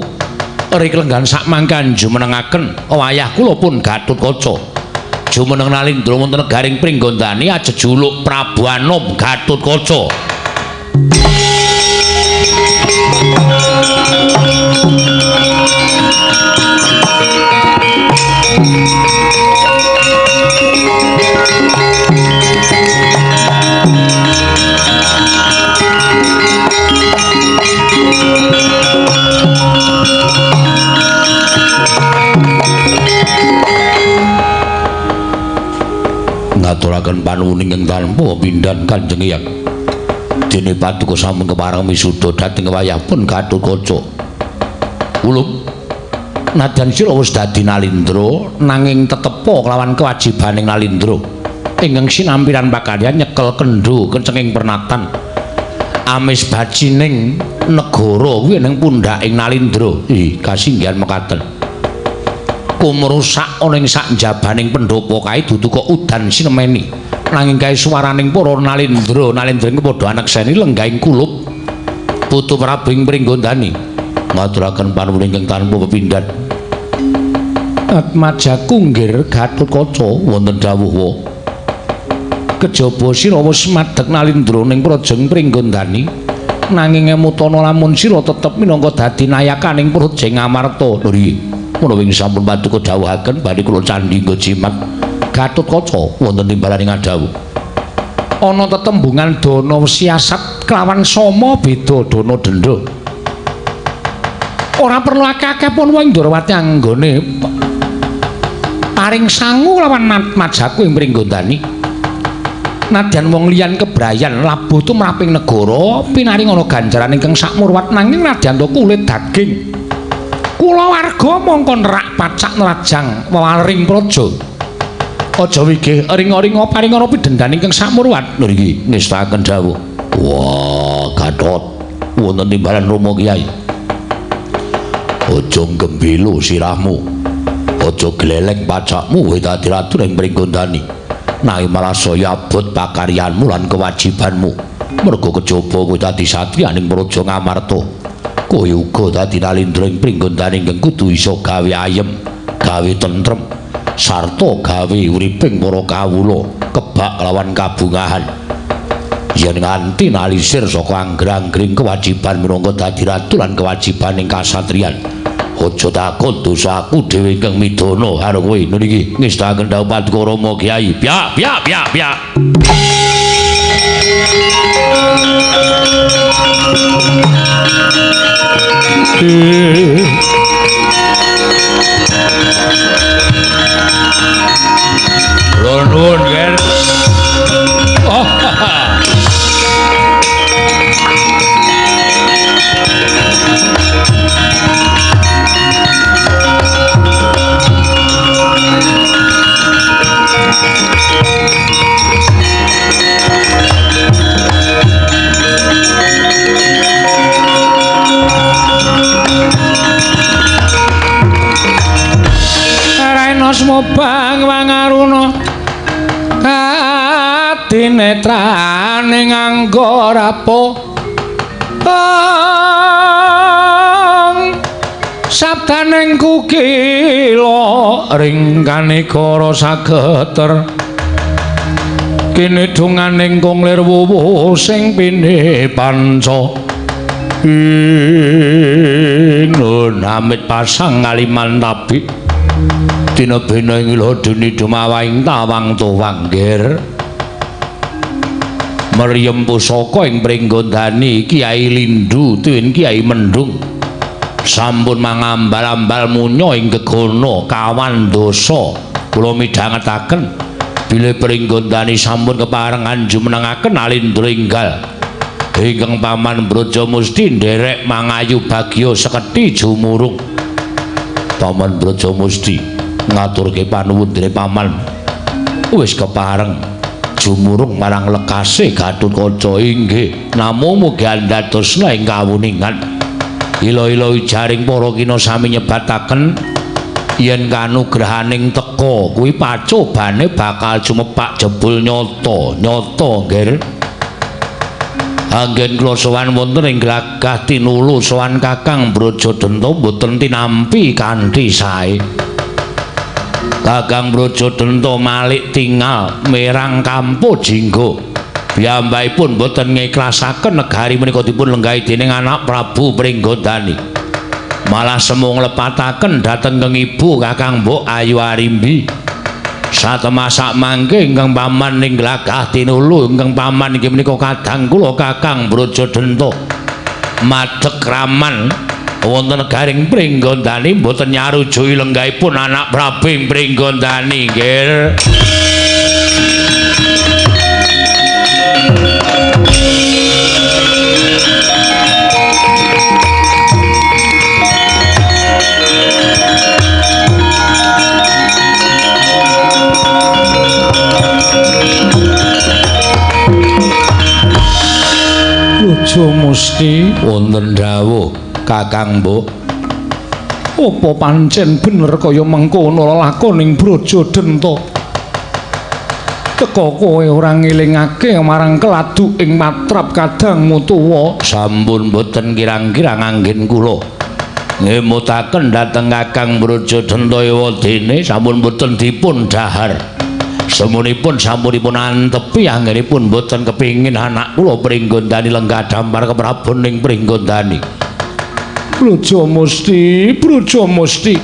Rikelenggan sakmangke jumenengaken wayah kula pun Gatotkaca. Jumeneng Nalindra wonten negaring Pringgondani ajejuluk Prabu Anom Gatotkaca. Ngaturaken panuwun ingkang tanpa pindhan Kanjeng Hyang. Dene paduka sampun kepareng misuda dhateng wayah pun Gatotkaca. Kulup nadyan sira wis dadi Nalindra nanging tetepa kelawan kewajibaning Nalindra ingkang sinampiran pakaryan nyekel kendho kencenging pernatan. Amis bacining negara kuwi ning pundhaking Nalindra. Ih kasinggihan mekaten. Kumrusak ana ing sak njabaning pendhapa kae dudu kok udan sinemeni. Nanging kae swaraning para Nalindra, Nalindra ing padha anekseni lenggahing kulup putu Prabu ing Pringgondani. Ngaturaken panuwun ingkang tanpa pepindhan. Atmajaku nggir Gatotkaca wonten dawuh wa. Kejaba sira wis madeg Nalindra ning praja Pringgondani, nanging emutana lamun sira tetep minangka dadi nayakaning praja Ngamarta. Nggih. Menawi sampun paduka dawuhaken badhe kula candhi nggo jimat Gatotkaca wonten timbalaning adhawuh. Ana tetembungan dana siasat kelawan sama beda dana denda. Ora perlu akeh-akeh pun wong Ndorowati anggone paring sangu lawan majaku ing Pringgondani. Nadyan wong liyan kebrayan labuh tumraping negara pinaring ana ganjaran ingkang sakmurwat nanging nadyan to kulit daging. Kulawarga mongko nerak pacak nerajang wewaring praja. Aja wigih ring-ringa paring ana pidhendan ingkang sakmurwat. Lho iki ngestakaken dawuh. Wah, Gatot wonten timbalan Rama Kyai. Aja gembilo sirahmu. Aja gleleng pacakmu kowe dadi ratu ing Pringgondani. Nanging malah saya abot pakaryanmu lan kewajibanmu. Merga kejaba kowe dadi satriya ning Praja Ngamarta. Kowe uga dadi nalindra ing Pringgondani ingkang kudu iso gawe ayem, gawe tentrem, sarta gawe uriping para kawula kebak lawan kabungahan. Yen nganti nalisir saka angger-anggering kewajiban minangka dadi ratu lan kewajiban ing kasatriyan, aja takon dosa aku dhewe ingkang midana karo kowe. Niki ngestakaken dawuh Paduka Rama Kyai. Pyak pyak pyak pyak. Nuwun, Ger. Oh. Raina Smobang Wangaruna kadinetrane nganggo rapo sabdaning kukila ring kanegara sageter kene donganing kung lir wuwuh sing pine panca inun amit pasang ngaliman tabi dina bena ing ila dene dumawaing tawang tuwang ger Meryem pusaka ing Pringgondani Kyai Lindu tuwin Kyai Mendung sampun mangambal-ambal munya ing gegana kawan dasa. Kula midhangetaken bilih Pringgondani sampun keparengan jumenengaken alindra enggal ingkang paman Brajamusti nderek mangayu bagya sekethi jumurung. Paman Brajamusti ngaturke panuwun dene paman wis kepareng jumurung marang lekase Gathotkaca. Inggih, namung mugi andadosna ing kawuningan. Ila-ila ujaring para kina sami nyebataken yen kanugrahaning teka kuwi pacobane bakal jumepak jebul nyata. Nyata, Nger. Anggen kula sowan wonten ing Glagah Tinulu sowan Kakang Brajadenta mboten tinampi kanthi sae. Kakang Brajadenta malik tingal merang kampo jinggo. Piyambakipun mboten ngiklasaken negari menika dipun lenggahi dening anak Prabu Pringgondani. Malah semu nglepataken dhateng keng ibu Kakang Mbok Ayu Arimbi. Satemasak mangke ingkang paman ing Glagah Tinulu ingkang paman inggih menika kadang kula Kakang Brajadenta madhek raman wonten negaring Pringgondani mboten nyarujuki lenggahipun anak Prabu ing Pringgondani nggih. Brajamusti wonten dawuh Kakang Mbok. Apa pancen bener kaya mengkono lelakoning Brajadenta? Teka kowe ora ngelingake marang keladuk ing matrap kadangmu tuwa. Sampun boten kirang-kirang anggen kula ngemutaken dhateng Kakang Brajadenta ewadene sampun boten dipun dhahar. Semunipun sampunipun antepi anggenipun boten kepingin anak kula Pringgondani lenggah dampar keprabon ing Pringgondani. Brajamusti, Brajamusti.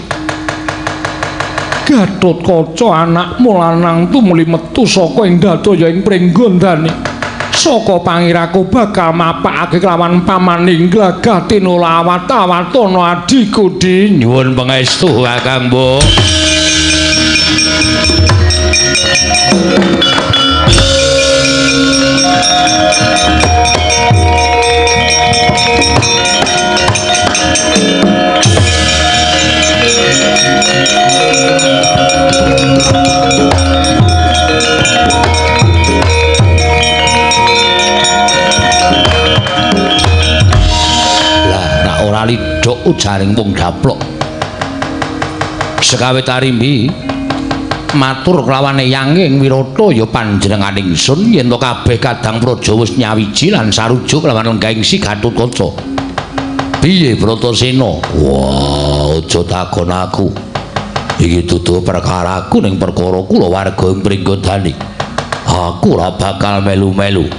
Gatotkaca anakmu lanang tumuli metu saka ing dadaya ing Pringgondani. Saka pangiraku bakal mapakake kelawan pamaning Glagah Tinula awat-awatana adhiku Di. Nyuwun pangestu Kakang Mbok. Lah rak ora lidhok ujaring wong daplok. Sekawit arimbi matur kelawan eyange ing Wirata ya panjenengan ingsun yen to kabeh kadang praja wis nyawiji lan sarujuk lawan lenggahing Si Gatotkaca. Piye Bratasena? Wah, aja takon aku. Iki dudu perkaraku ning perkara kulawarga ing Pringgondani. Aku ora bakal melu-melu.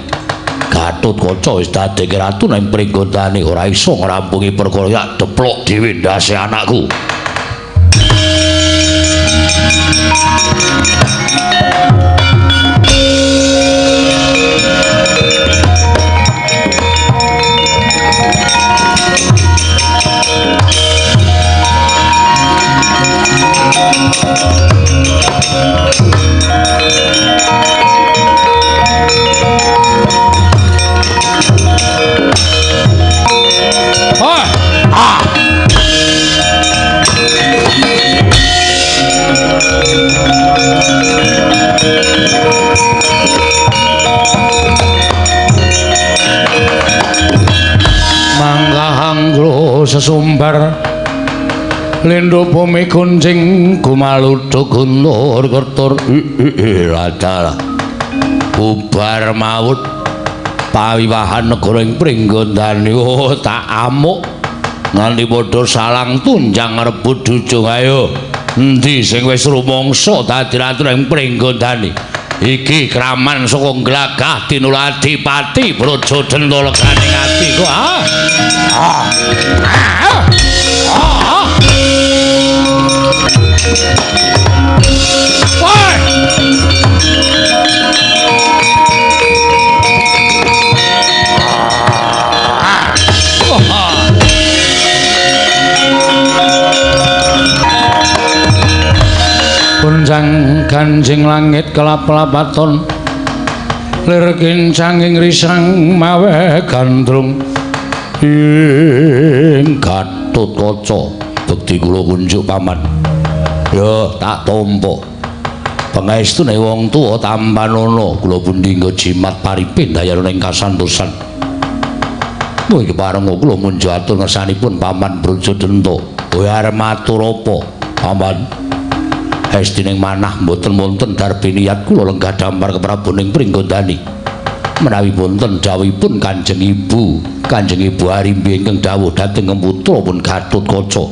Gatotkaca wis dadi ratu ning Pringgondani ora iso ngrampungi perkara yak deplok dhewe ndase anakku. Mangga sesumbar lindho bumi kuncing gumaluduk guntur kertur ladalah bubar maut pawiwahan negara ing Pringgondani. Oh tak amuk nganti padha salang tunjang rebut jujung. Ayo endi sing wis rumangsa dadi ratu ing Pringgondani? Iki kraman saka Glagah Tinula Adipati Brajadenta legane atiku. Ah ah ah ah. Woi. Kunjang ganjing langit kelap-lapaton lir kincang ing risang mawe gandrung ing Gatotkaca bekti kula kunjuk paman. Ya tak tampa pangestune wong tuwa tampanana kula pundi nggo jimat paripin dayana ing kasantosan. Kowe kepareng kula munjuk atur ngersanipun paman Brajadenta. Kowe arep matur apa paman? Estining manah mboten wonten darbe niat kula lenggah dampar keprabon ing Pringgondani. Menawi wonten dawuhipun Kanjeng Ibu, Kanjeng Ibu Arimbi ingkang dawuh dhateng putra pun Gatotkaca.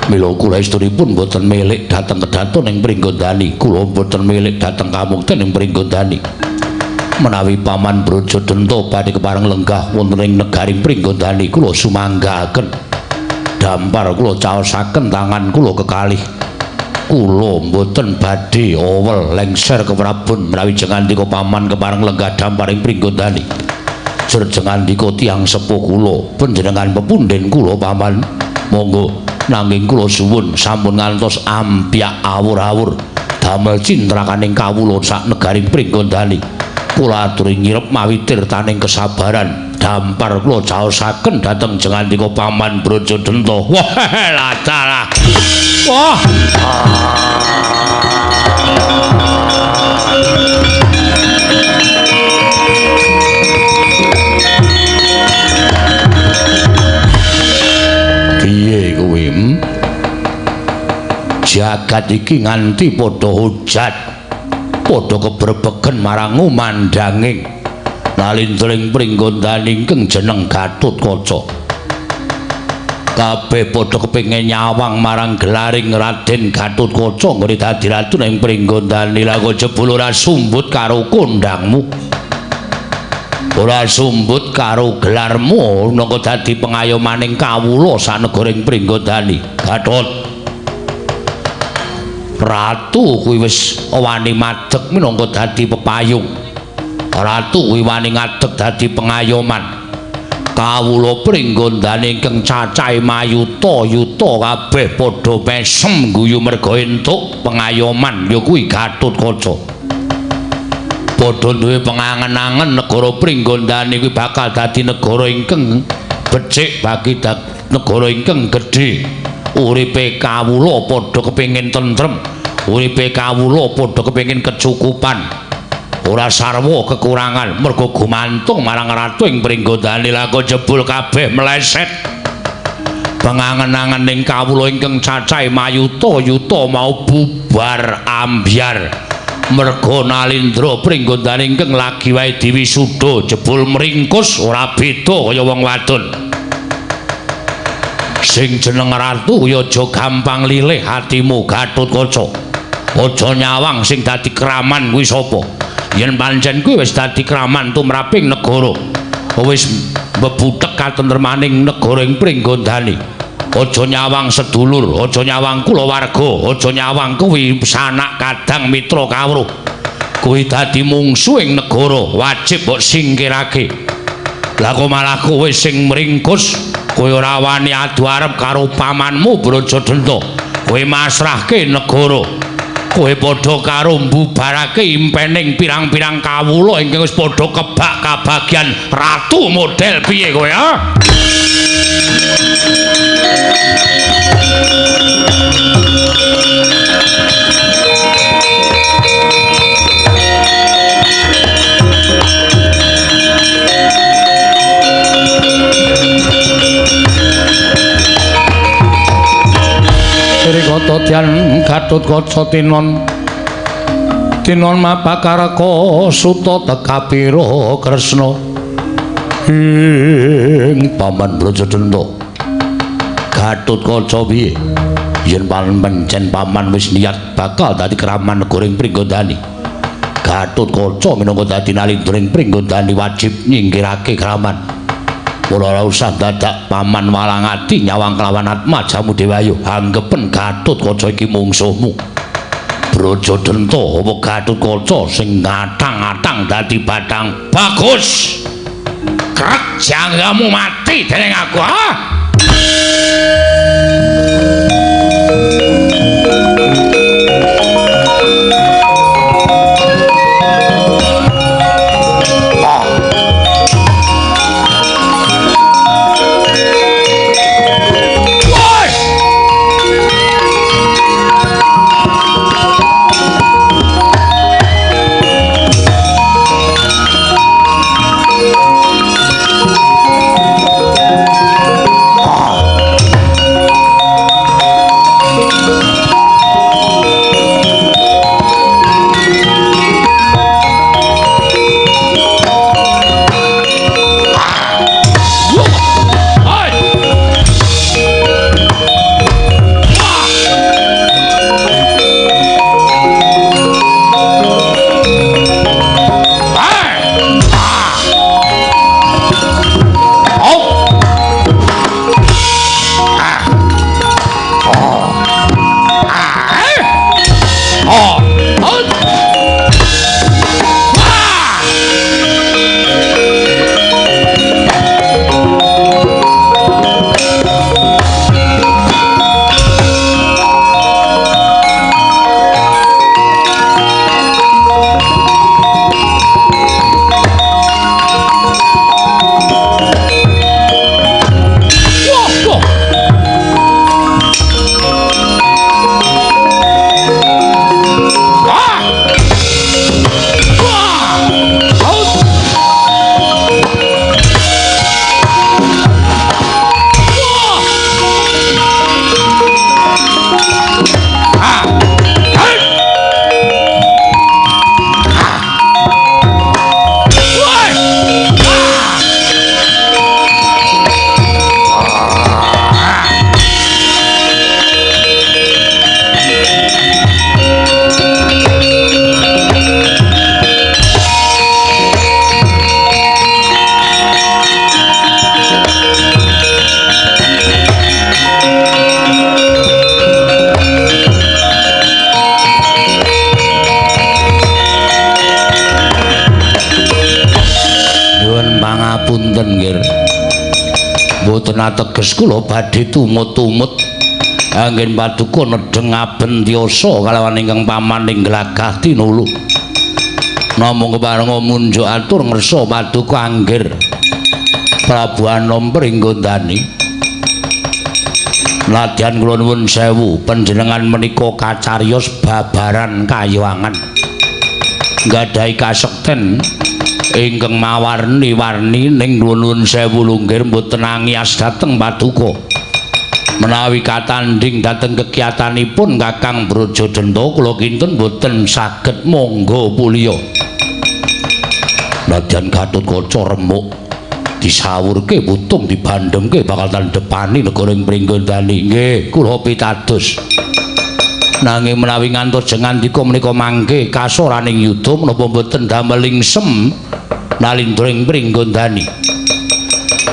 Mila kula estunipun mboten milik dhateng kedaton ing Pringgondani, kula mboten milik dhateng kamukten ing Pringgondani. Menawi paman Brajadenta badhe kepareng lenggah wonten ing negari Pringgondani, kula sumanggaaken. Dampar kula caosaken tangan kula kekalih. Kula mboten badhe owel lengser keprabon menawi jengandika paman kepareng lenggah dampar ing Pringgondani. Jur jengandika tiyang sepuh kula, panjenengan pepunden kula paman. Monggo nanging kula suwun sampun ngantos ampyak awur-awur damel cintrakaning kawula sak negari Pringgondani. Kula aturi nyirep mawi tirtaning kesabaran. Dampar kula caosaken dhateng jengandika paman Brajadenta. Wah, ladalah. Wah. Piye kowe? Jagat iki nganti padha hujat, padha kebrebegen marang umandanging nalindring Pringgondani ingkang jeneng Gatotkaca. Kabeh padha kepengin nyawang marang gelaring Raden Gatotkaca nggone dadi ratu ning Pringgondani. Lah kok jebul ora sumbut karo kondangmu, ora sumbut karo gelarmu, nangka dadi pengayomaning kawula sanegara ing Pringgondani. Gatot, Ratu kuwi wis wani madeg minangka dadi pepayung. Ratu kuwi wani ngadeg dadi pengayoman. Kawula Pringgondani ingkang cacahe mayuta-yuta kabeh padha mesem guyu merga entuk pengayoman ya kuwi Gatotkaca. Padha duwe pengangen-angen negara Pringgondani kuwi bakal dadi negara ingkang becik bagi negara ingkang gedhe. Uripe kawula padha kepengin tentrem, uripe kawula padha kepengin kecukupan. Ora sarwa kekurangan merga gumantung marang ratu ing Pringgondani. Lah kok jebul kabeh meleset. Pengangen-angen ing kawula ingkang cacahe mayuta-yuta mau bubar ambyar merga Nalindra Pringgondani ingkang lagi wae diwisuda jebul mringkus ora beda kaya wong wadon. Sing jeneng ratu ya aja gampang lilih hatimu Gatotkaca. Aja nyawang sing dadi kraman kuwi sapa. Yen pancen kuwi wis dadi kraman tumraping negara, wis mbebutek katentremaning negara ing Pringgondani. Aja nyawang sedulur, aja nyawang kulawarga, aja nyawang kuwi sanak kadang mitra kawruh. Kuwi dadi mungsuh ing negara, wajib mbok singkirake. Lah kok malah kowe sing mringkus, kowe ora wani adu arep karo pamanmu Brajadenta. Kowe masrahke negara. Kowe padha karo mbubarake impening pirang-pirang kawula ingkang wis padha kebak kabagyan ratu model piye kowe ha? Srikata Dyan Gatotkaca tinon tinon mapakaraka suta tekapira Kresna ing paman Brajadenta. Gatotkaca piye yen pancen paman wis niat bakal dadi kraman negara ing Pringgondani? Gatotkaca minangka dadi Nalindra ing Pringgondani wajib nyingkirake kraman. Ora ora usah dadak paman walang ati nyawang kelawan atmajamu Dewayu. Anggepen Gatotkaca iki mungsuhmu. Brajadenta apa Gatotkaca sing ngatang-atang dadi batang. Bagus. Krek janggamu mati dening aku, ha? Ngapunten nggih. Mboten ateges kula badhe tumut-tumut anggen paduka nedheng aben tiyasa kalawan ingkang paman ing Glagah Tinulu. Namung keparenga munjuk atur ngersa paduka anggir Prabu Anom Pringgondani. Nadyan kula nuwun sewu, panjenengan menika kacariyos babaran kayangan. Nggadahi kasekten ingkang mawarni-warni ning kula nuwun sewu lunggir mboten angias dhateng paduka. Menawi katandhing dhateng kekiyatanipun Kakang Brajadenta kula kinten mboten saged monggo puliya. Nadyan Gatotkaca remuk disawurke putung dibandhengke bakal tandhepani negara ing Pringgondani. Nggih, kula pitados. Nanging menawi ngantos jengandika menika mangke kasoraning yuda menapa mboten damel lingsem nalindra ing Pringgondani.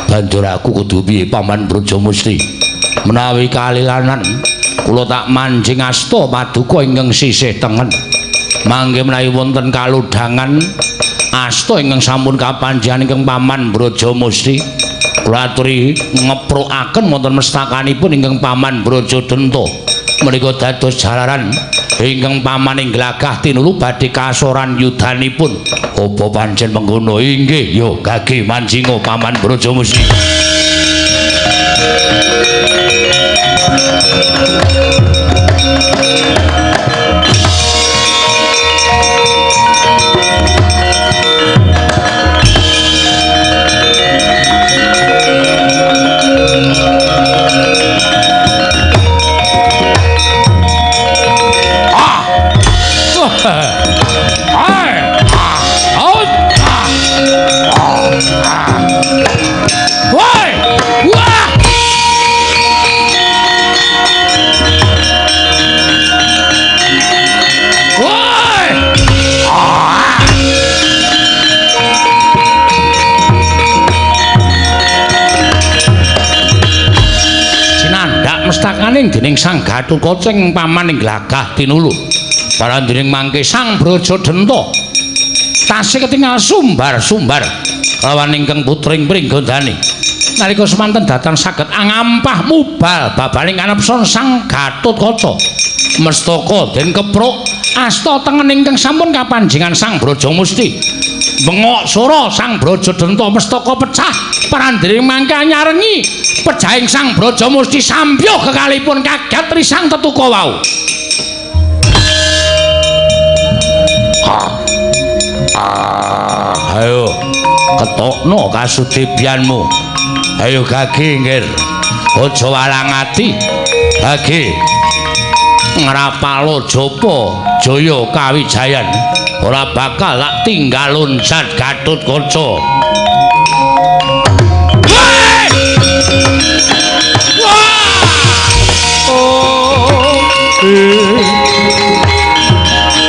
Banjur aku kudu piye Paman Brajamusti? Menawi kalilanan kula tak manjing asta paduka ingkang sisih tengen. Mangke menawi wonten kalodhangan asta ingkang sampun kapanjihan ingkang Paman Brajamusti, kula aturi ngeprukaken wonten mestakanipun ingkang Paman Brajadenta. Menika dados jalaran ingkang paman ing Glagah Tinulu badhe kasoran yudanipun. Apa pancen mengkono? Inggih, ya gage manjinga Paman Brajamusti. Mestakaning dening Sang Gatotkaca ing paman ing Glagah Tinulu. Parandining mangke Sang Brajadenta tasih ketingal sumbar-sumbar lawan ingkang putring Pringgondani. Nalika semanten datan saged angampah mubal babaling kanepson Sang Gatotkaca. Mestaka den kepruk asta tengen ingkang sampun kapanjengan Sang Brajamusti. Bengok sora Sang Brajadenta mestaka pecah parandining mangke nyarengi pejahing Sang Brajamusti sampyuh kekalipun kaget risang tetuka wau. Ayo ketokno kasudibyanmu. Ayo gage nggir. Aja walang ati. Gage. Ngrapalo japa jaya kawijayan. Ora bakal tak tinggal loncat Gatotkaca.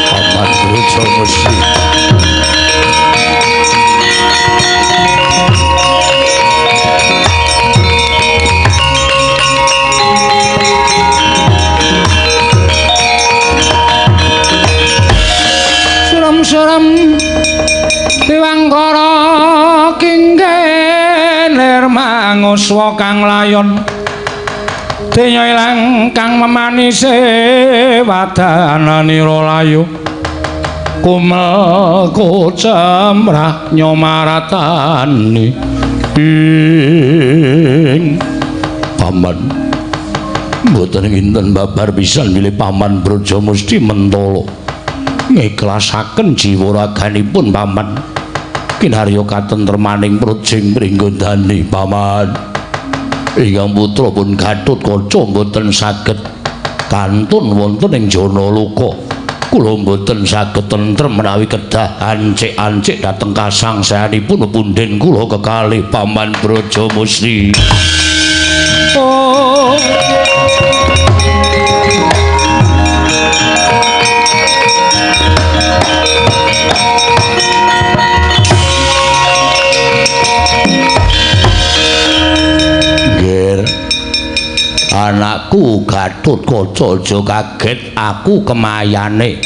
Paman Brajamusti. Suram-suram Dewangkara kinggenir manguswa kang layon denya ilang kang memanise wadananira layu kumel kocemrah nyomaratani ing Paman. Mboten nginten babar pisan bilih Paman Brajamusti mentala ngiklasaken jiwa raganipun Paman. Kinarya katentremaning projing Pringgondani Paman. Ingkang putra pun Gatotkaca mboten saged kantun wonten ing Janaloka. Kula mboten saged tentrem menawi kedah ancik-ancik dhateng kasangsayanipun punden kula kekalih Paman Brajamusti. Oh. Anakku Gatotkaca aja kaget aku kemayane.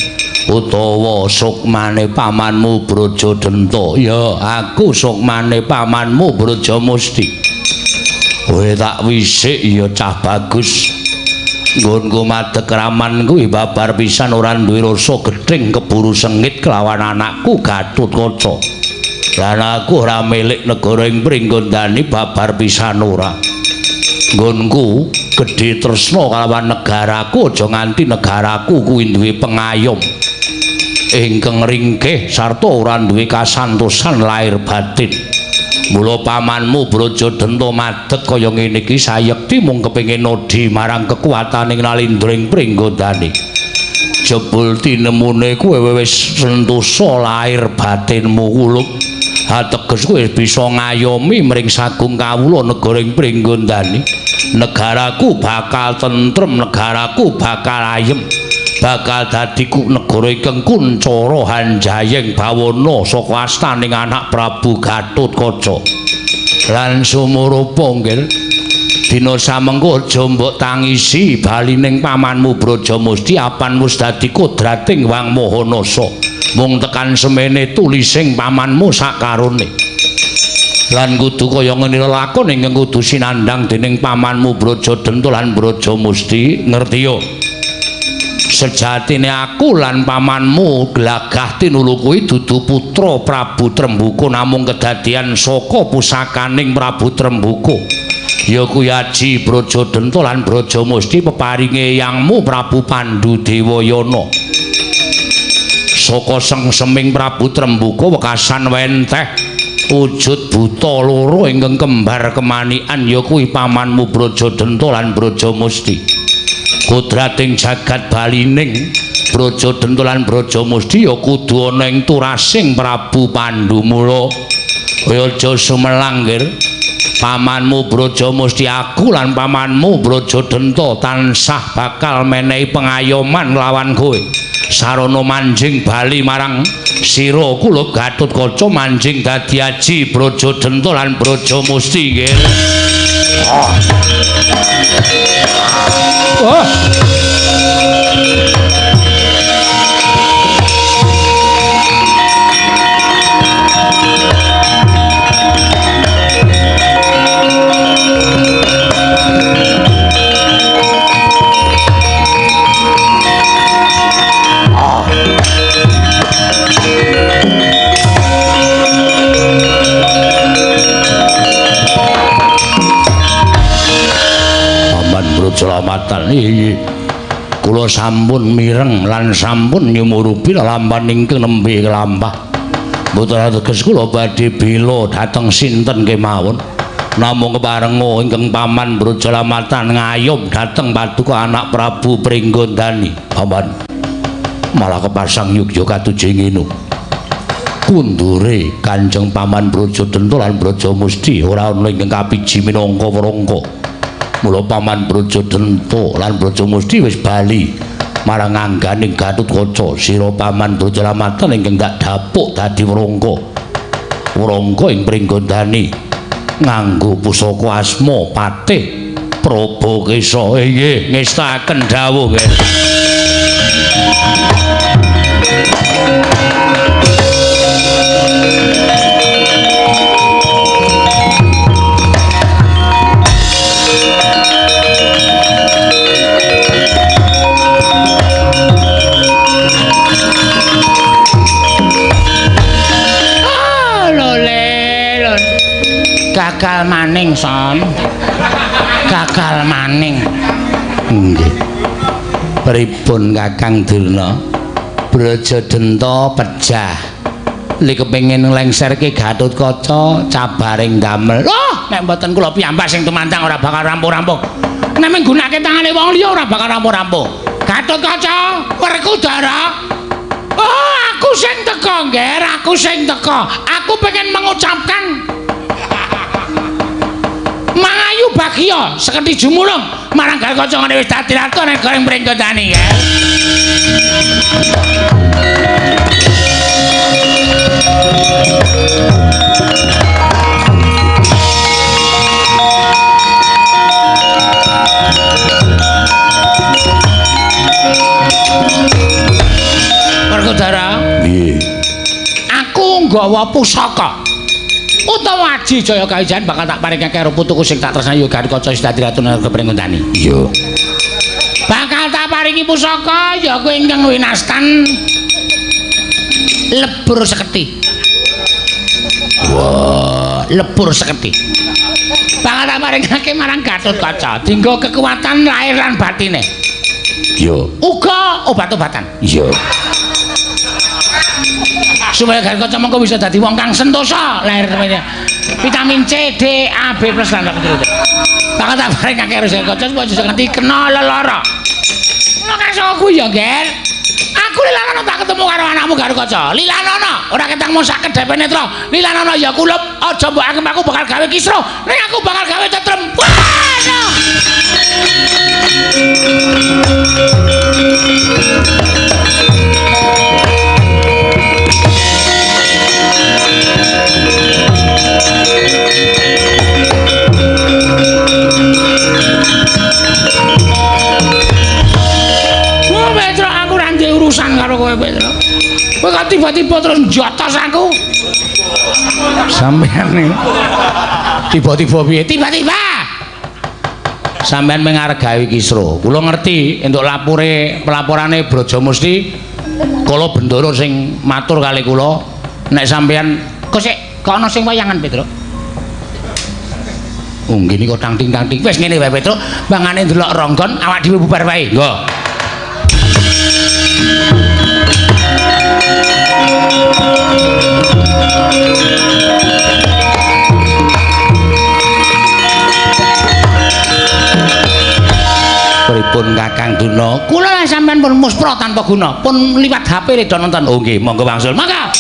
Utawa sukmane pamanmu Braja Denta? Ya, aku sukmane pamanmu Braja Musti. Kowe tak wisik ya cah bagus. Nggonku madeg raman kuwi babar pisan ora duwe rasa gething keburu sengit kelawan anakku Gatotkaca. Lan aku ora milik negara ing Pringgondani babar pisan ora. Nggonku gedhe tresna kalawan negaraku, aja nganti negaraku kuwi duwe pengayom ingkang ringkih sarta ora duwe kasantosan lahir batin. Mula pamanmu Braja Denta madeg kaya ngene iki sayekti mung kepengin nodhi marang kekuwataning Nalindra ing Pringgondani. Jebul tinemune kowe wis sentosa lahir batinmu kulup. Ateges kowe bisa ngayomi mring sagung kawula negara ing Pringgondani. Negaraku bakal tentrem, negaraku bakal ayem, bakal dadi negara ingkang kuncara hanjayeng bawana saka astaning anak Prabu Gatotkaca. Lan sumurupa nggih, dina samengko aja mbok tangisi balining pamanmu Braja Musti apan wis dadi kodrating Wang Maha Nasa. Mung tekan semene tulising pamanmu sakarone. Lan kudu kaya ngene lelakon ingkang kudu sinandhang dening pamanmu Braja Denta lan Braja Musti, ngerti ya? Sejatine aku lan pamanmu Glagah Tinulu kuwi dudu putra Prabu Trembuka, namung kedadian saka pusakaning Prabu Trembuka. Ya kuwi Aji Braja Denta lan Braja Musti peparinge yangmu Prabu Pandu Dewayana. Saka sengseming Prabu Trembuka wekasan wenteh wujud buta loro ingkang kembar kemanikan, ya kuwi pamanmu Braja Denta lan Braja Musti. Kodrating jagat balining Braja Denta lan Braja Musti ya kudu ana ing turasing Prabu Pandu. Mula kaya aja sumelang nggih, pamanmu Braja Musti aku lan pamanmu Braja Denta tansah bakal menehi pengayoman lawan kowe. Sarana manjing bali marang sira kula Gatotkaca manjing dadi aji Braja Denta lan Braja Musti nggih. Oh. Selamatan iki kula sampun mireng lan sampun nyumurupi lelampahan ingkang nembe kelampah. Mboten ateges kula badhe bela dhateng sinten kemawon, namung keparenga ingkang paman Braja Lamatan ngayom dhateng paduka anak Prabu Pringgondani. Paman malah kepasang yugya katujeng inu. Kundure Kanjeng Paman Braja Denta lan Braja Musti ora ana ingkang kapiji minangka wrangka. Mula paman Braja Denta lan Braja Musti wis bali marang angganing Gatotkaca. Sira paman Braja Lamatan ingkang tak dapuk dadi wrangka. Wrangka ing Pringgondani nganggo pusaka asma Patih Prabakesa. Inggih, ngestaken dawuh nggih. Gagal maning, Son. Gagal maning. Nggih. Pripun Kakang Durna? Braja Denta pejah. Li kepengin nglengserke Gatotkaca cabaring damel. Oh, nek mboten kula piyambak sing tumandang ora bakal rampung-rampung. Nek menggunakake tangane wong liya ora bakal rampung-rampung. Gatotkaca, Werkudara. Oh, aku sing teka, Ngger, aku sing teka. Aku pengen mengucapkan mangayu bagya sekedhi jumulung marang Gatotkaca ngene wis dadi ratu nek goreng Pringgondani ya. Ndara. Nggih. Aku nggawa pusaka. Utawa Aji Jaya Kawijayan bakal tak paringake karo putuku sing tak tresnani ya Gatotkaca wis dadi ratu nagara Pringgondani. Iya. Bakal tak paringi pusaka ya kuwi ingkang winastan lebur seketi. Wah, lebur seketi. Bakal tak paringake marang Gatotkaca dinggo kekuatan lahir lan batine. Iya. Uga obat-obatan. Iya. Supaya Gatotkaca mengko bisa dadi wong kang sentosa lahir temennya. Vitamin C, D, A, B plus lan sak. Bakal tak paringake karo Gatotkaca supaya aja nganti kena lelara. Ngono kaso kuwi ya, Ger. Aku lilanono tak ketemu karo anakmu Gatotkaca. Lilanono, ora ketang mung sak kedhepe netra. Lilanono ya kulup, aja mbok anggep aku bakal gawe kisruh. Ning aku bakal gawe tetrem. Waduh. Wah, Petro, aku ora ndek urusan karo kowe, Petro. Kowe kok tiba-tiba terus njotos aku. Sampeyan nih. Tiba-tiba piye? Tiba-tiba. Sampeyan menghargai Kisro. Kula ngerti entuk lapore pelaporane Brajamusti kala bendara sing matur kali kula nek sampeyan kok sik kok ana sing wayangan, Petro. Oh, ngene kok tang-ting-tang-ting. Wis ngene wae, Petro, bangane ndelok ronggon awak dhewe bubar wae. Nggo. Pripun Kakang Durna? Kula lan sampean pun muspra tanpa guna, pun liwat HP le do nonton. Oh nggih, monggo wangsul. Mangga.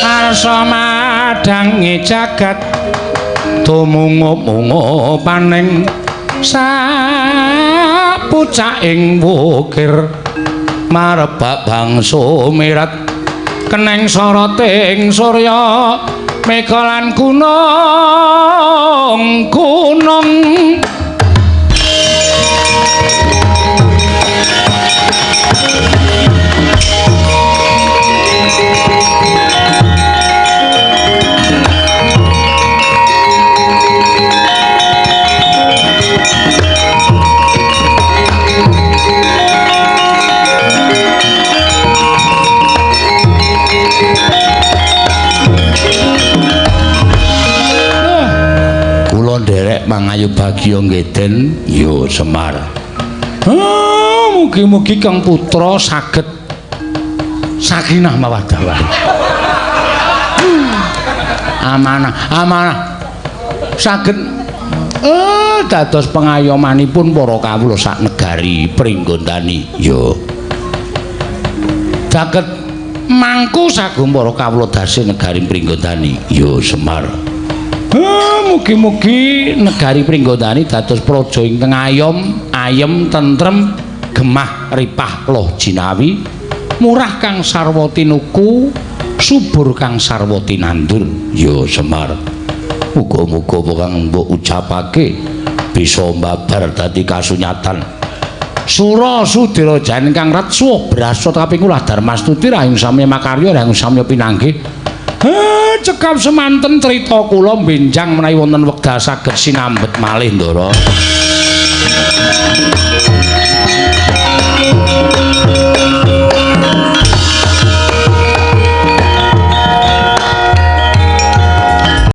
Arsa madangi jagat tumungup-mungup paning sapucaking wukir marebak bangsa mirat keneng soroting surya mega lan gunung gunung. Kula nderek mangayu bagya nggih Den. Yo Semar. Mugi-mugi Kang Putra saged sakinah mawaddah warahmah. Amanah, amanah. Saged dados pengayomanipun para kawula sak negari Pringgondani. Yo. Saged mangku sagung para kawula dase negari Pringgondani. Yo Semar. Mugi-mugi negari Pringgondani dados praja ingkang ayom, ayem, tentrem, gemah ripah loh jinawi, murah kang sarwa tinuku, subur kang sarwa tinandur. Yo Semar. Muga-muga apa kang mbok ucapake bisa mbabar dadi kasunyatan. Sura Sudira jan kang retsuh brasat kaping kula Darmastuti rahing samya makarya rahing samya pinanggih. Cekap semanten crita kula benjang menawi wonten wekdal saged sinambet malih, Ndara.